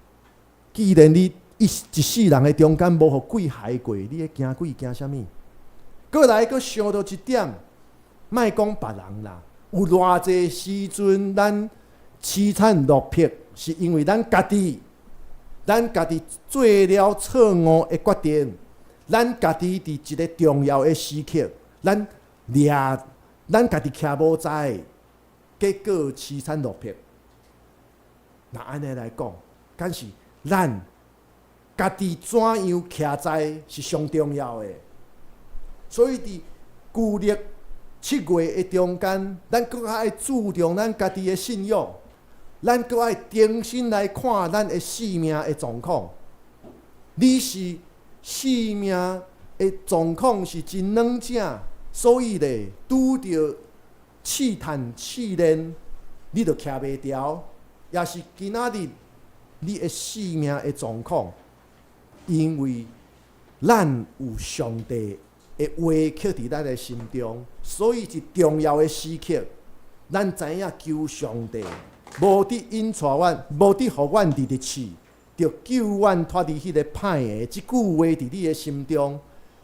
既然你一一世人的中間無予鬼害過，你咧驚鬼驚啥物？閣來閣想著一點，莫講別人啦，有偌濟時陣咱淒慘落魄，是因為咱家己，咱家己做了錯誤的決定，咱家己佇一个重要的時刻，咱掠咱家己徛無在，結果淒慘落魄。若按呢來講，敢是咱家己怎樣徛在是上重要的。所以佇舊曆7月的中間，咱閣較愛注重咱家己的信仰，咱閣愛重新來看咱的性命的狀況。你是性命的狀況是真軟正，所以咧拄著試探試煉，你就徛袂牢，也是今仔日你的性命的狀況，因為咱有上帝的話刻佇咱的心中，所以佇重要的時刻，咱知影求上帝，無得引帶阮，無得予阮佇佇試，著救阮脫離彼个歹的。這句話佇你的心中，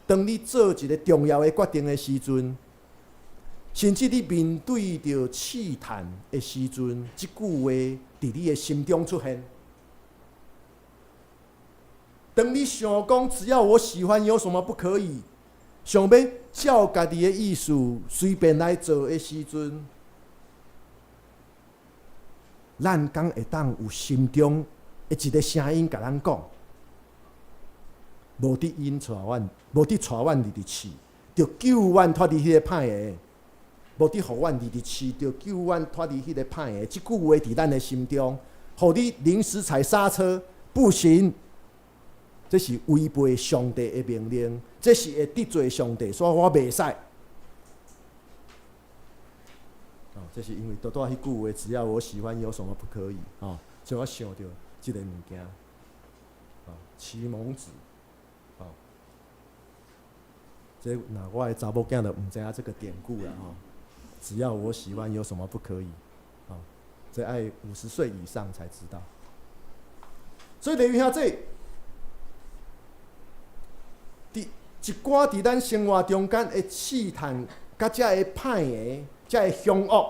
當你做一个重要的決定的時陣，甚至你面對著試探的時陣，這句話佇你的心中出現。當你想講只要我喜歡，有什麼不可以？想欲照家己的意思隨便來做的時陣，咱敢會當有心中的一个聲音共咱講，無得引帶阮，無得帶阮入去試，著救阮脫離彼个歹的，無得予阮入去試，著救阮脫離彼个歹的。這句話佇咱的心中，予你臨時踩剎車，不行。這是違背上帝的命令，這是會得罪上帝，所以我袂使。哦，這是因為拄拄彼句話，只要我喜歡，有什麼不可以？哦，所以我想著這个物件。哦，奇門子，哦，這若我的查某囝就毋知影這个典故啦。吼，只要我喜歡，有什麼不可以？哦，這愛50歲以上才知道。所以弟兄姊，佇一寡佇咱生活中間的試探，佮這个歹的、這个兇惡，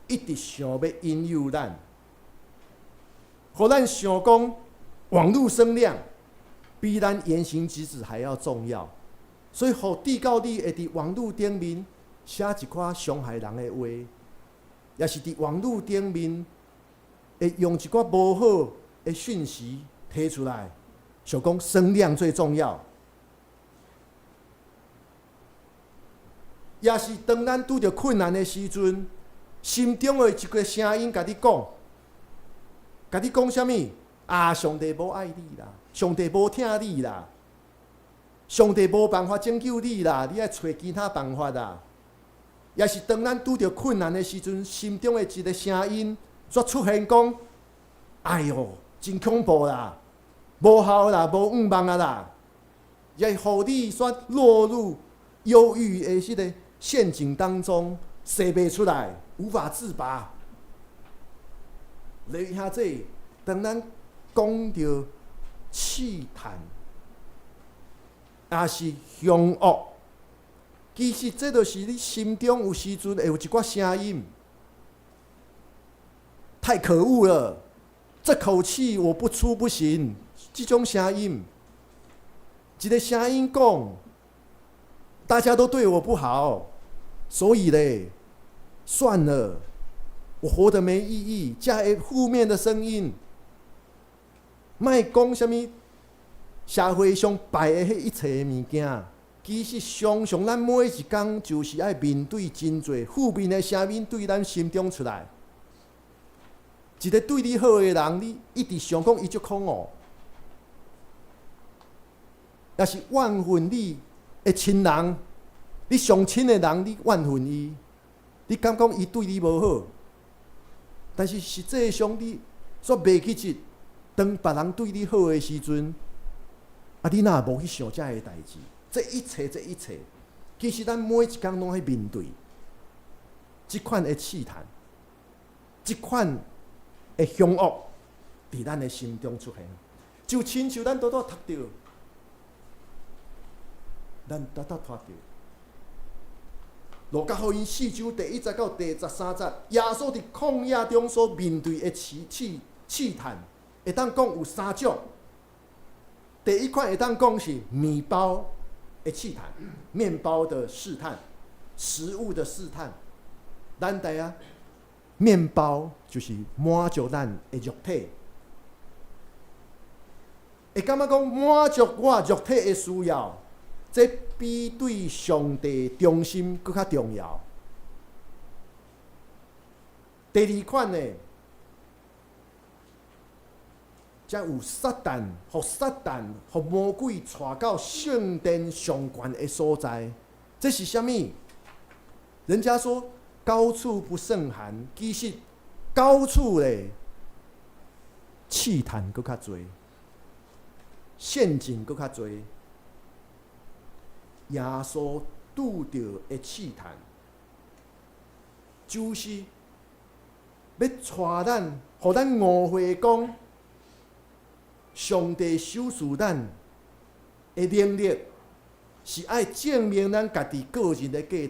一直想欲引誘咱，予咱想講網路聲量比咱言行舉止還要重要，所以予至到你會佇網路頂面寫一寡傷害人的話，也是佇網路頂面會用一寡無好的訊息提出來，想講聲量最重要。也是當咱拄著困難的時陣，心中的一个聲音共你講，共你講啥物？啊，上帝無愛你啦，上帝無疼你啦，上帝無辦法拯救你啦，你愛揣其他辦法啦。也是當咱拄著困難的時陣，心中的一个聲音，煞出現講，哎喲，真恐怖啦，無效啦，無向望啊啦，也會予你煞落入憂鬱的這个陷阱當中，踅袂出來，無法自拔。來兄弟，當咱講著試探，抑是兇惡，其實這就是你心中有時陣會有一寡聲音，太可惡了，這口氣我不出不行。這種聲音，一个聲音講，大家都對我不好，所以咧，算了，我活得沒意義。這个負面的聲音，莫講啥物社會上拜的彼一切的物件，其實常常咱每一工就是愛面對真濟負面的聲音對咱心中出來。一个對你好的人，你一直想講伊足可惡，抑是怨恨你的親人，你上親的人，你怨恨伊，你感覺伊對你無好，但是實際上你煞袂記得，當別人對你好的時陣，啊，你哪會無去想這个代誌？這一切，這一切，其實咱每一工攏愛面對這款的試探，這款的兇惡，佇咱的心中出現，就親像咱拄拄讀著，咱拄拄讀著，路加福音四章第一節到第十三節，耶穌佇曠野中所面對的試探，會當講有三種。第一款會當講是麵包的試探，麵包的試探，食物的試探。咱知影，麵包就是滿足咱的肉體，會感覺講滿足我肉體的需要，這比對上帝忠心閣較重要。第二款呢，才有撒旦，予撒旦，予魔鬼帶到聖殿上懸的所在，這是啥物？人家說高處不勝寒，其實高處咧試探閣較濟，陷阱閣較濟。耶穌拄著的試探，就是欲帶咱，予咱誤會講，上帝賞賜咱的能力，是愛證明咱家己個人的價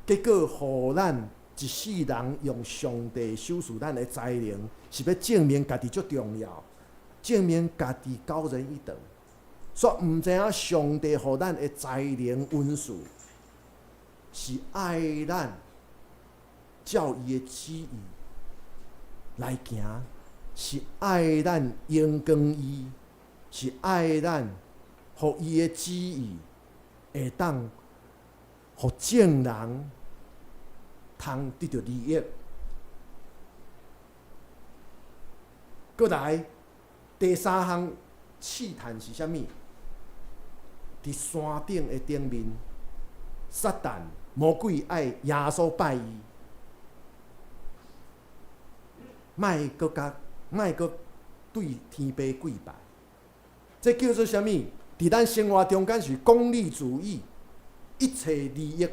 值，結果予咱一世人用上帝賞賜咱的才能，是欲證明家己足重要，證明家己高人一等，煞毋知影上帝予咱的才能恩賜，是愛咱照伊的旨意來行，是愛咱榮光伊，是愛咱予伊的旨意會當予眾人通得著利益。閣來第三項試探是啥物？佇山頂的頂面，撒旦魔鬼愛耶穌拜伊，莫閣共莫閣對天父跪拜，這叫做啥物？佇咱生活中間是功利主義，一切利益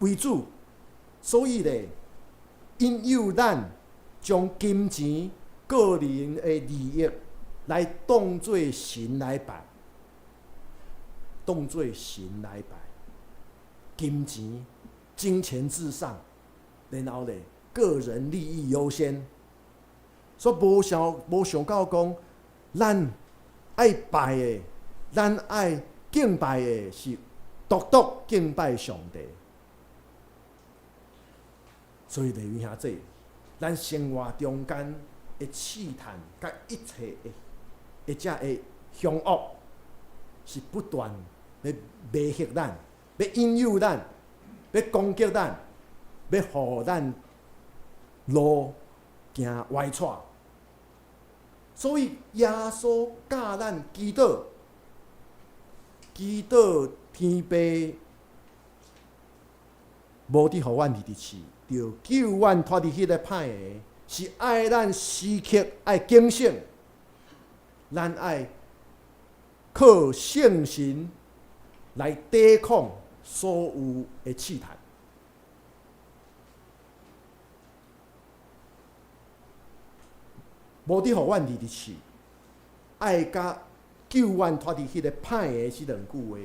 為主，所以咧，引誘咱將金錢、個人的利益來當做神來拜，當做神來拜，金錢、金錢至上，然後咧，個人利益優先，所以無想到講，咱愛拜的，咱愛敬拜的是獨獨敬拜上帝。所以，弟兄姊妹，咱生活中間的試探，佮一切的，或者的兇惡，是不斷欲迷惑咱，欲引誘咱，欲攻擊咱，欲予咱路行歪趖。所以耶穌教咱祈禱，祈禱天父無伫予阮二直試，著救阮脫離彼个歹的，是愛咱時刻愛警醒，咱愛靠聖神來抵抗所有的試探。無伫予阮二直試，愛佮救阮脫離彼个歹的這兩句話，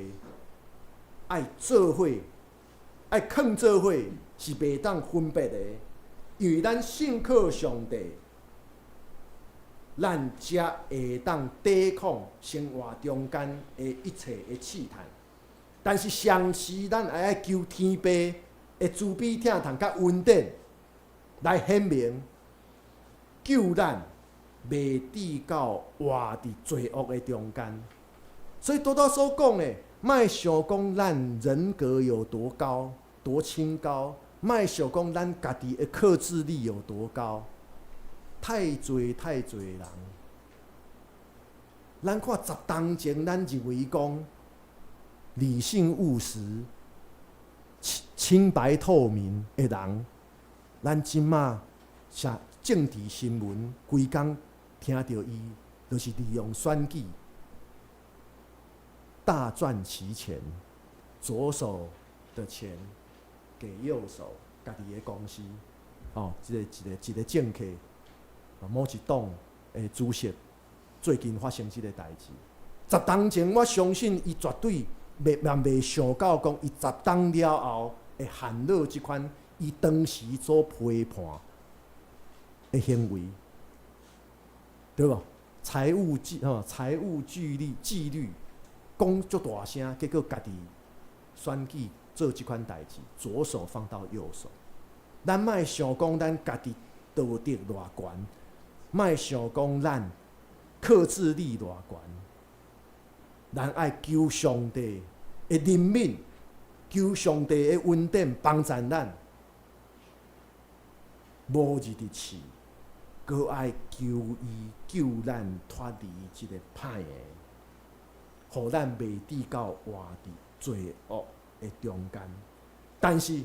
愛做伙，愛囥做伙是袂當分別的，因為咱信靠上帝，咱才會當抵抗生活中間的一切的試探。但是同時，咱也愛求天父的慈悲疼痛佮恩典來顯明，救咱袂至到活佇罪惡的中間。所以拄拄所講的，莫想講咱人格有多高、多清高，莫想講咱家己的克制力有多高。太濟太濟人，咱看十當前，咱認為講理性務實、清白透明的人，咱這馬啥政治新聞，規工聽著伊，就是利用選舉大賺其錢，左手的錢給右手，家己的公司，哦，這個一個政客，某一黨的主席，最近發生這個代誌。十當前，我相信伊絕對袂嘛袂想到講，伊十當了後會陷落這款伊當時所批判的行為，對無？財務紀律講足大聲，結果家己選舉做這款代誌，左手放到右手。咱莫想講咱家己道德偌懸，莫想講咱克制力偌懸，咱愛求上帝的憐憫，求上帝的恩典幫助咱，無入佇試，閣愛求伊救咱脫離這个歹的，予咱袂至到活佇罪惡的中間。但是，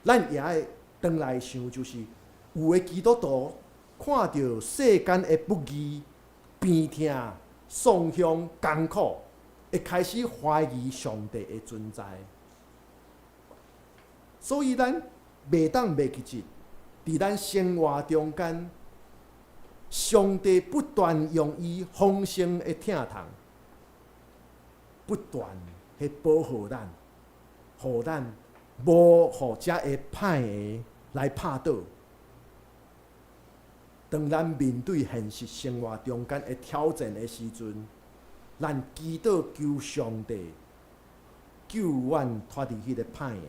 咱也愛轉來想，就是有的基督徒看著世間的不義、病痛、喪鄉、艱苦，會開始懷疑上帝的存在。所以咱袂當袂記得，佇咱生活中間，上帝不斷用伊豐盛的疼痛，不斷去保護咱，予咱無予這个歹的來拍倒。當咱面對現實生活中間的挑戰的時陣，咱祈禱求上帝救阮脫離彼个歹的，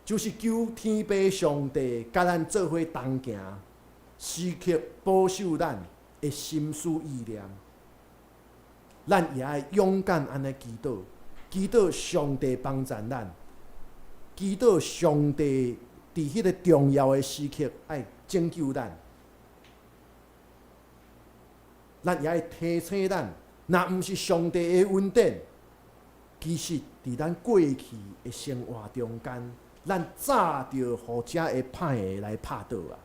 就是求天父上帝佮咱做伙同行，時刻保守咱的心思意念。咱也愛勇敢按呢祈禱，祈禱上帝幫助咱，祈禱上帝佇彼個重要的時刻愛拯救咱。咱也愛提醒咱，若毋是上帝的恩典，其實佇咱過去的生活中間，咱早就予這个歹的來拍倒啊！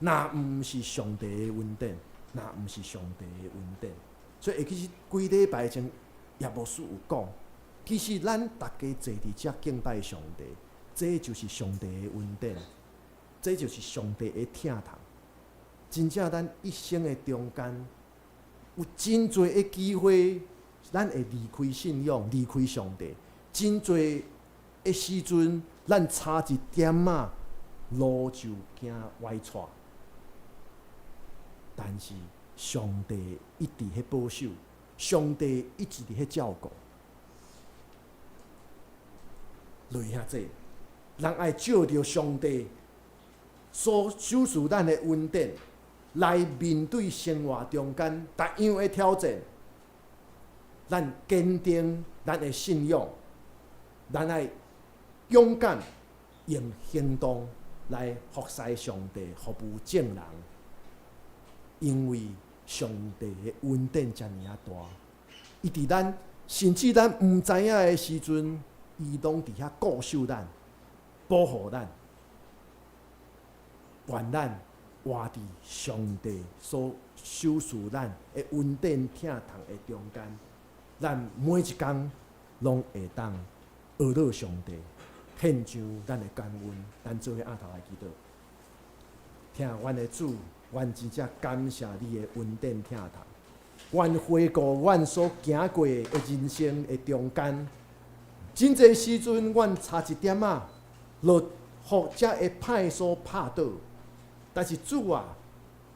若毋是上帝的恩典，若毋是上帝的恩典，所以其實幾禮拜前葉牧師有講，其實咱逐家坐佇遮敬拜上帝，這就是上帝的恩典，這就是上帝的疼痛。真正咱一生的中間，有真濟的機會，咱會離開信仰，離開上帝。真濟的時陣，咱差一點仔路就行歪錯。但是上帝一直彼保守，上帝一直佇彼照顧。落遐濟，咱愛借著上帝所賞賜咱的恩典，來面對生活中間逐樣的挑戰，咱堅定咱的信仰，咱愛勇敢用行動來服侍上帝，服務眾人。因為上帝的恩典遮爾仔大，伊佇咱甚至咱毋知影的時陣，伊攏佇遐顧守咱，保護咱，願咱活佇上帝所賞賜咱的恩典疼痛的中間，咱每一工攏會當學到上帝，獻上咱的感恩，咱做伙徛頭來祈禱。疼阮的主，阮真正感謝你的恩典疼痛。阮回顧阮所行過的人生的中間，真濟時陣，阮差一點仔，就予這个歹所拍倒。但是主啊，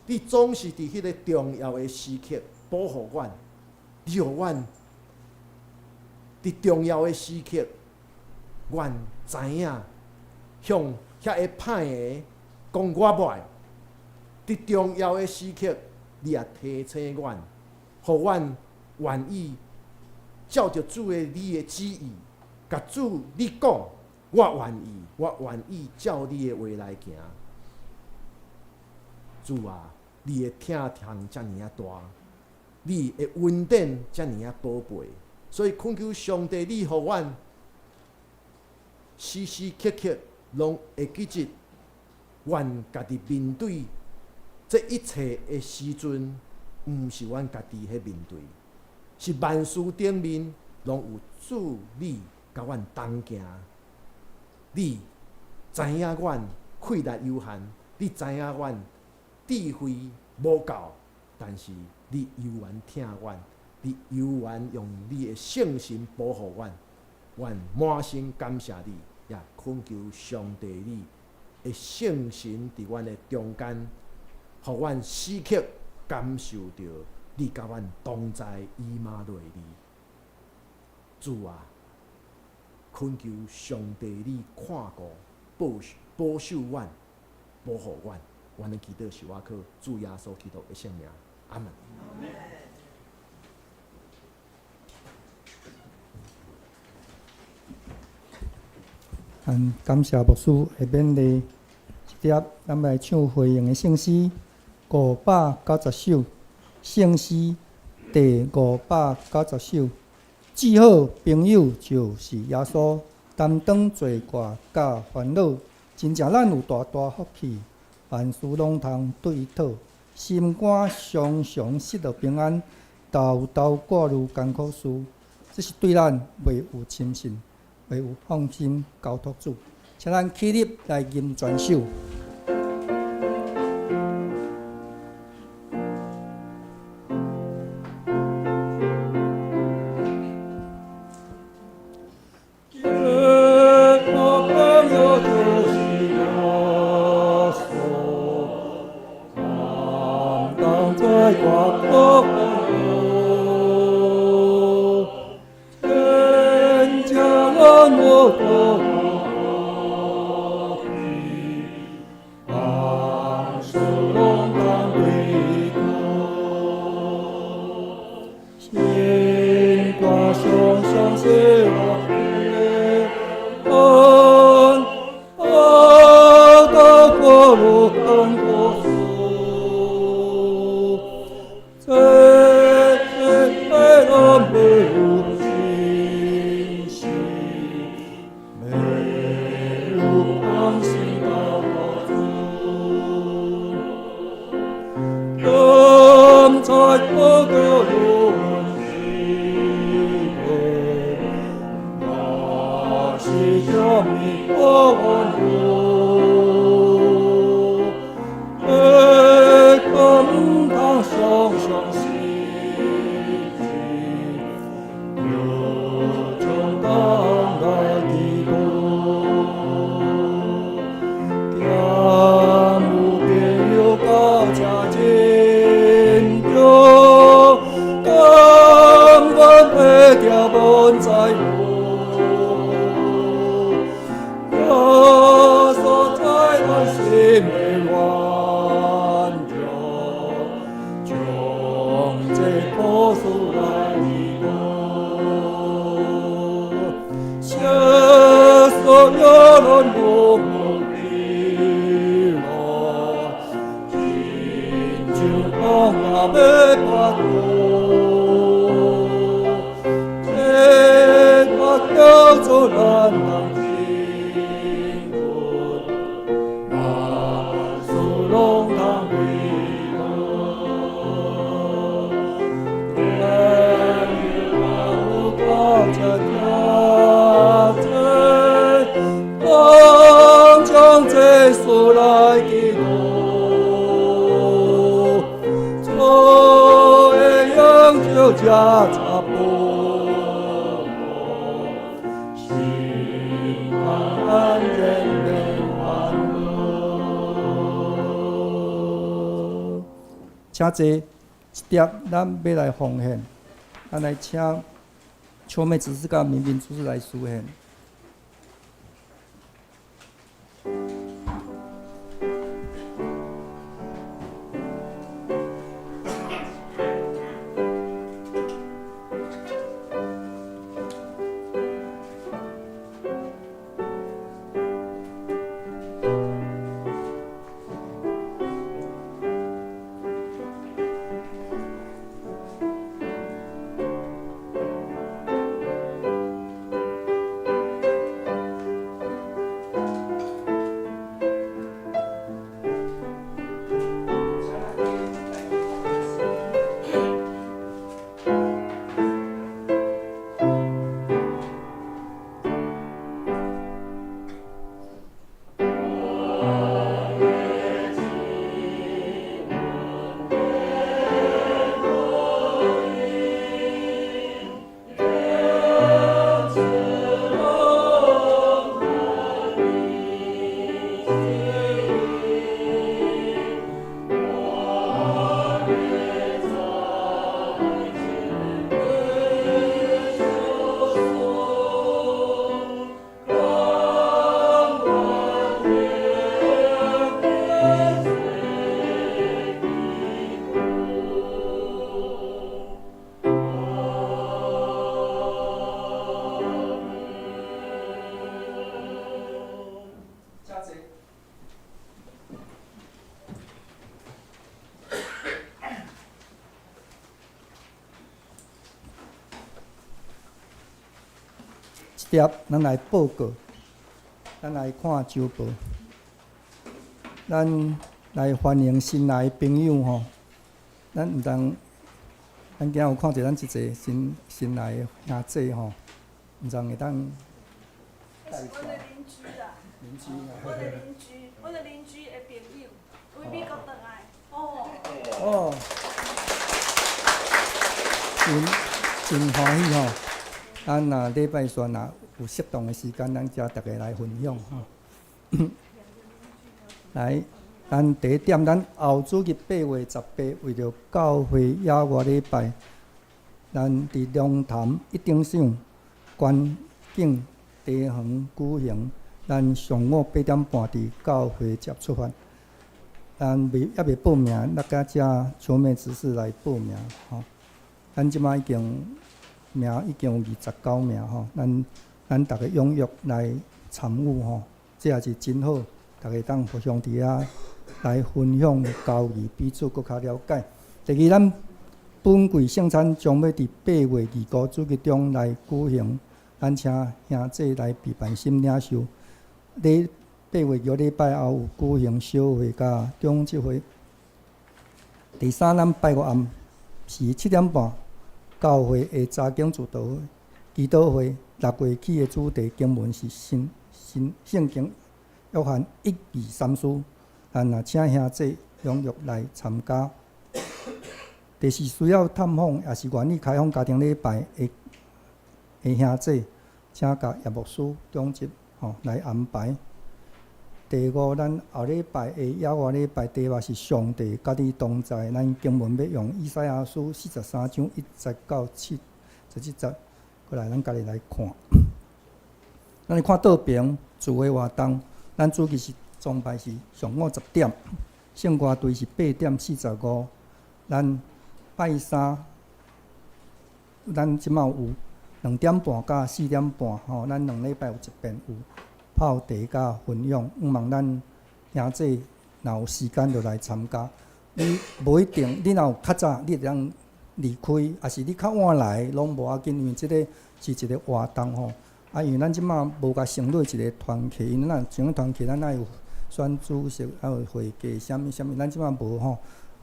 你總是佇彼个重要的時刻保護阮，你予阮佇重要的時刻，阮知影向遐个歹的講我無愛。佇重要的時刻，你也提醒阮，予阮願意照著主的你的旨意，共主你講，我願意，我願意照你的話來行。主啊，你的疼痛遮爾仔大，你的恩典遮爾仔寶貝，所以懇求上帝，你予阮時時刻刻攏會記得，阮家己面對這一切的時陣，毋是阮家己彼面對，是萬事頂面攏有主你共阮同行。你知影阮氣力有限，你知影阮智慧無夠，但是你猶原疼阮，你猶原用你的聖神保護阮，阮滿心感謝你，也懇求上帝你的聖神佇阮的中間，予阮時刻感受著你佮阮同在，以馬內利。主啊，懇求上帝你看顧、保保守阮、保護阮。阮的祈禱是倚靠主耶穌基督的聖名，阿門。嗯，感謝牧師的勉勵。這粒，咱來唱回應的聖詩590首，聖詩第590首。至好朋友就是耶穌，擔當罪過佮煩惱，真正咱有大大福氣。萬事攏通對伊討，心肝常常失落平安，沓沓掛慮艱苦事，這是對咱袂有深信，袂有放心交託主。請咱起立來吟全首。也查埔，心安人人欢乐。请坐，一碟，咱欲来奉献，咱来请秋妹执事佮明明执事来司献。一碟，咱來報告，咱來看週報，咱來歡迎新來的朋友吼。咱毋通，咱今仔有看著咱這濟新新來的兄弟吼，毋通會當。彼是阮的鄰居啦。鄰居。阮的鄰居，阮的鄰居的朋友，佇美國轉來。哦。哦。真真歡喜吼！咱若禮拜三若有適當的時間，咱才逐家來分享吼。來，咱第一點，咱後主日8月18，為著教會野外禮拜，咱佇龍潭一等賞觀景茶園舉行。咱上午8點半佇教會接出發。咱未猶未報名，咱佮遮秋妹執事來報名吼。咱這擺已經名已經有29名吼，咱咱逐家踴躍來參與吼，這也是真好，逐家當互相佇遐來分享交誼，彼此閣較了解。第二，咱本季聖餐將欲佇8月25主日中來舉行，咱請兄弟來備辦心領受。禮8月2禮拜後有舉行小會佮長執會。第三，咱拜五暗時7點半。教會的查經主導會、祈禱會，6月起的主題經文是新新聖經約翰一二三書，咱若請兄弟踴躍來參加。第四，需要探訪，也是願意開放家庭禮拜的的兄弟，請共葉牧師長執吼來安排。第五，咱後禮拜的野外禮拜題目是上帝佮你同在。咱經文欲用以賽亞書43章1節到77節，過來咱家己來看。咱來看倒爿聚會活動，咱主日是崇拜是上午10點，聖歌隊是8點45。咱拜三，咱這擺有2點半佮4點半吼，咱兩禮拜有一遍有。泡茶佮分享，向望咱兄弟若有時間就來參加。你無一定，你若有較早，你會當離開，抑是你較晚來攏無要緊，因為這个是一个活動吼。啊，因為咱這擺無共成立一个團契，因為咱成立團契，咱愛有選主席，還有會計，啥物啥物，咱這擺無吼。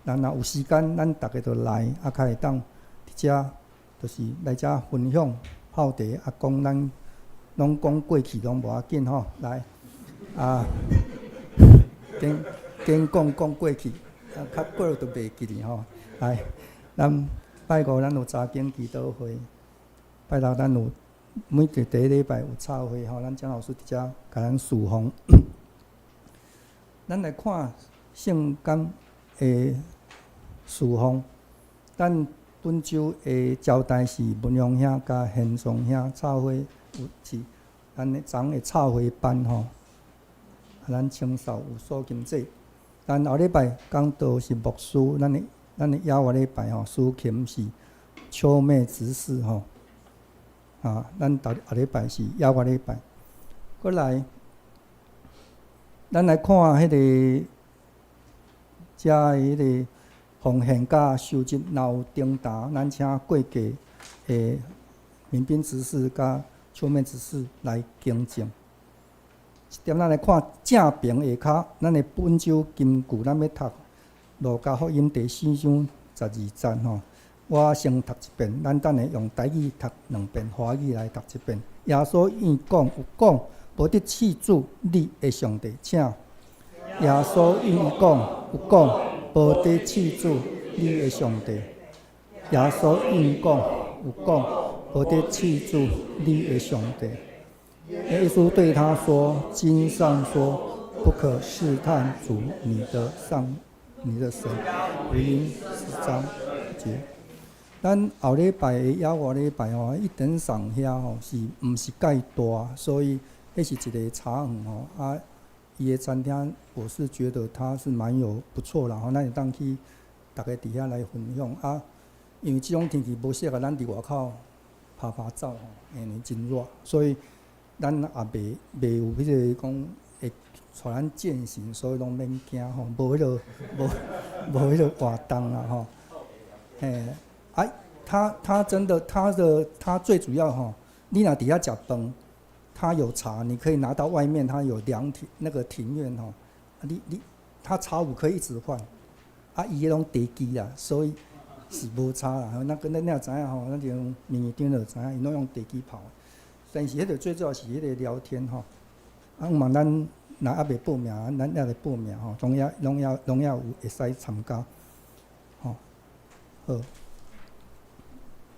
咱若有時間，咱逐家就來，啊，較會當佇遮，就是來遮分享泡茶，啊，講咱。攏講過去攏無要緊吼，來啊，減減講講過去，啊，較過就袂記哩吼。來，咱拜五咱有查經祈禱會，拜六咱有每個第一禮拜有插會吼，咱張老師佇遮共咱侍奉。咱來看聖工的侍奉，咱本週的招待是文陽兄佮賢松兄插會有是咱的昨的插會班吼，啊，咱清掃有蘇金姐。咱後禮拜講道是牧師，咱的抑外禮拜吼，司琴是秋妹執事吼。啊，咱後後禮拜是抑外禮拜。過來，咱來看彼个遮的彼个奉獻佮收集，若有訂單，咱請過繼的民兵執事佮秋妹執事來更正。這點咱來看正爿下跤，咱的本週金句，咱欲讀路加福音第四章十二節吼。我先讀一遍，咱等下用台語讀兩遍，華語來讀一遍。耶穌應講有講，無得試主你的上帝，請。耶穌應講有講，無得試主你的上帝。耶穌應講有講，無得試主你的上帝。耶穌對他說：經上說，不可試探主你的上，你的神。福音四章節。咱後禮拜的抑外禮拜吼，一等賞遐吼是毋是蓋大，所以彼是一個茶園吼啊。伊的餐廳，我是覺得它是蠻有不錯啦吼，咱會當去逐家佇遐來分享啊。因為這種天氣無適合咱佇外口拍拍照吼，因為真熱，所以咱也袂有彼個講會帶咱健行，所以攏免驚吼，無彼個無彼個活動啦吼。嘿，啊，他真的，他最主要吼，你若佇遐食飯，他有茶，你可以拿到外面，他有涼亭那個庭院吼，你他茶壺可以一直換，啊，伊彼攏茶機啦，所以是無差啦。那個咱你若知影吼，咱就面頂就知影，𪜶攏用茶機泡。但是彼個最主要是彼個聊天吼，啊，毋茫咱若猶未報名，咱猶來報名吼，攏也有會使參加，吼，好。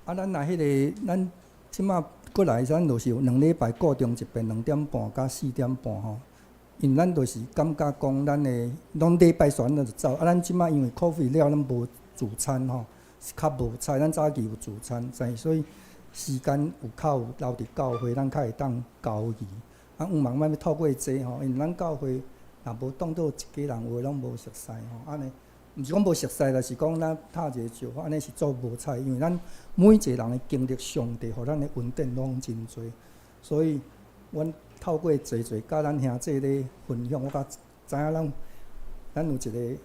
啊，咱若彼個咱這馬過來，咱就是有兩禮拜固定一遍，2點半佮4點半吼。因為咱就是感覺講，咱的攏禮拜三咱就走，啊，咱這馬因為 COVID 了，咱無聚餐吼，是較無彩。咱早期有聚餐，所以時間有較有留佇教會，咱較會當交誼。啊，有茫咱欲透過這吼，因為咱教會若無當做一家人，有的攏無熟似吼，按呢，毋是講無熟似啦，是講咱拍一個招呼，按呢是做無彩，因為咱每一個人的經歷，上帝予咱的恩典攏真濟，所以阮透過濟濟佮咱兄弟咧分享，我才知影咱有一個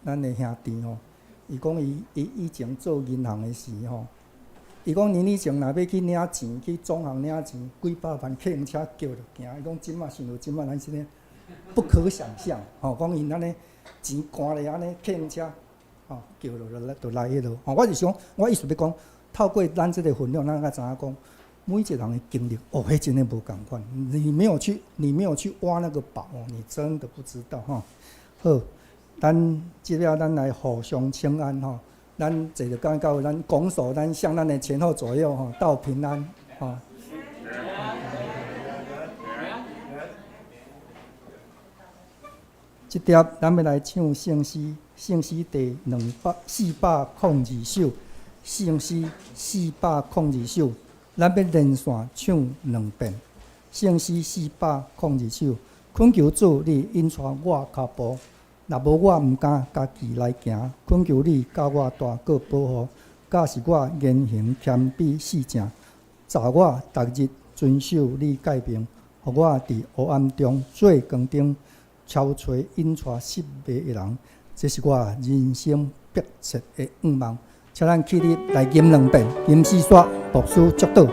咱的兄弟吼，伊講伊以前做銀行的時吼，伊講年以前若欲去領錢，去總行領錢，幾百萬客用車轎就行。伊講這馬想著這馬咱這個不可想象，吼，講𪜶按呢錢攑咧按呢客用車，吼，轎落來就來彼落。吼，我是想，我意思欲講，透過咱這個分享，咱才知影講，每一個人的經歷，哦，彼真的無仝款。你沒有去挖那個寶，你真的不知道吼。好，咱這了咱來互相請安吼。咱坐著講到咱拱手，咱向咱的前後左右吼道平安吼。這碟咱欲來唱聖詩，聖詩第兩百四百空二首，聖詩四百空二首，咱欲連線唱兩遍。聖詩四百空二首，懇求主你引帶我跤步，若無我毋敢家己來行。懇求你佮我大過保護，教示我言行謙卑四正，助我逐日遵守你誡命，予我佇黑暗中做光燈，超揣引帶失迷的人。這是我人生迫切的願望。請咱起立來吟兩遍，吟四煞牧師祝禱。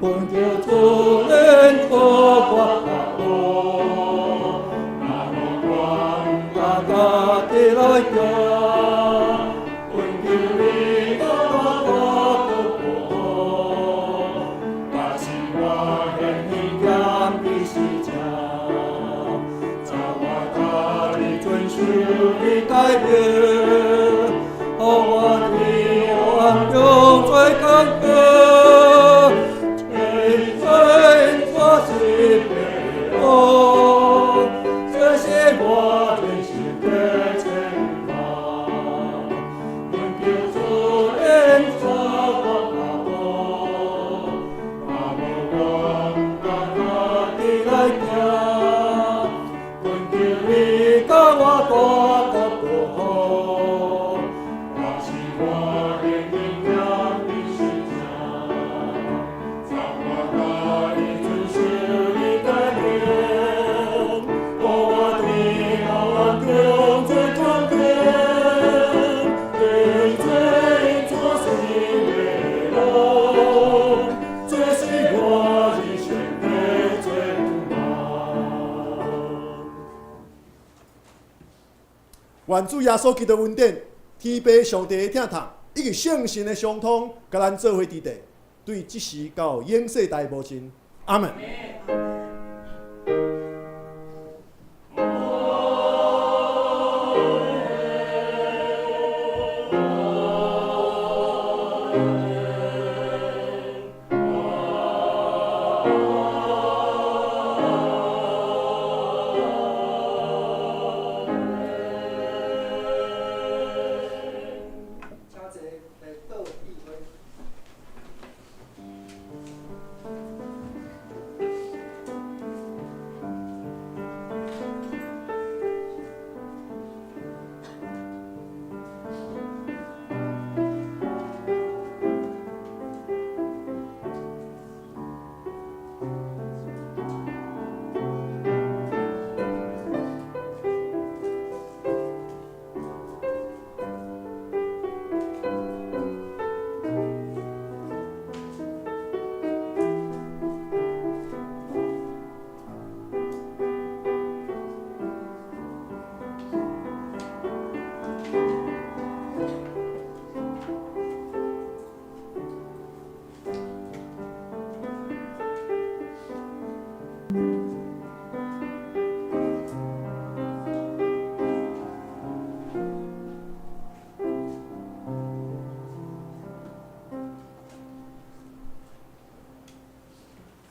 懇求主引帶我跤步，若無我毋敢家己來行。懇求你予我大過保護，教示我言行謙卑四正，助我逐日守你誡命，予我伫黑暗中做工課，這是我這是我人生的展望。懇求主恩賜我腳步，若無我毋敢家己來行。懇求你共我帶國保護，若是我的力量的實在，怎我家己遵守你誡命，予我伫黑暗中做工課，這是的路，這是我人生的展望。願主耶穌基督恩典、天父上帝的疼痛，以及聖神的相通，共咱做伙佇地，對這時到永世代無盡。阿門。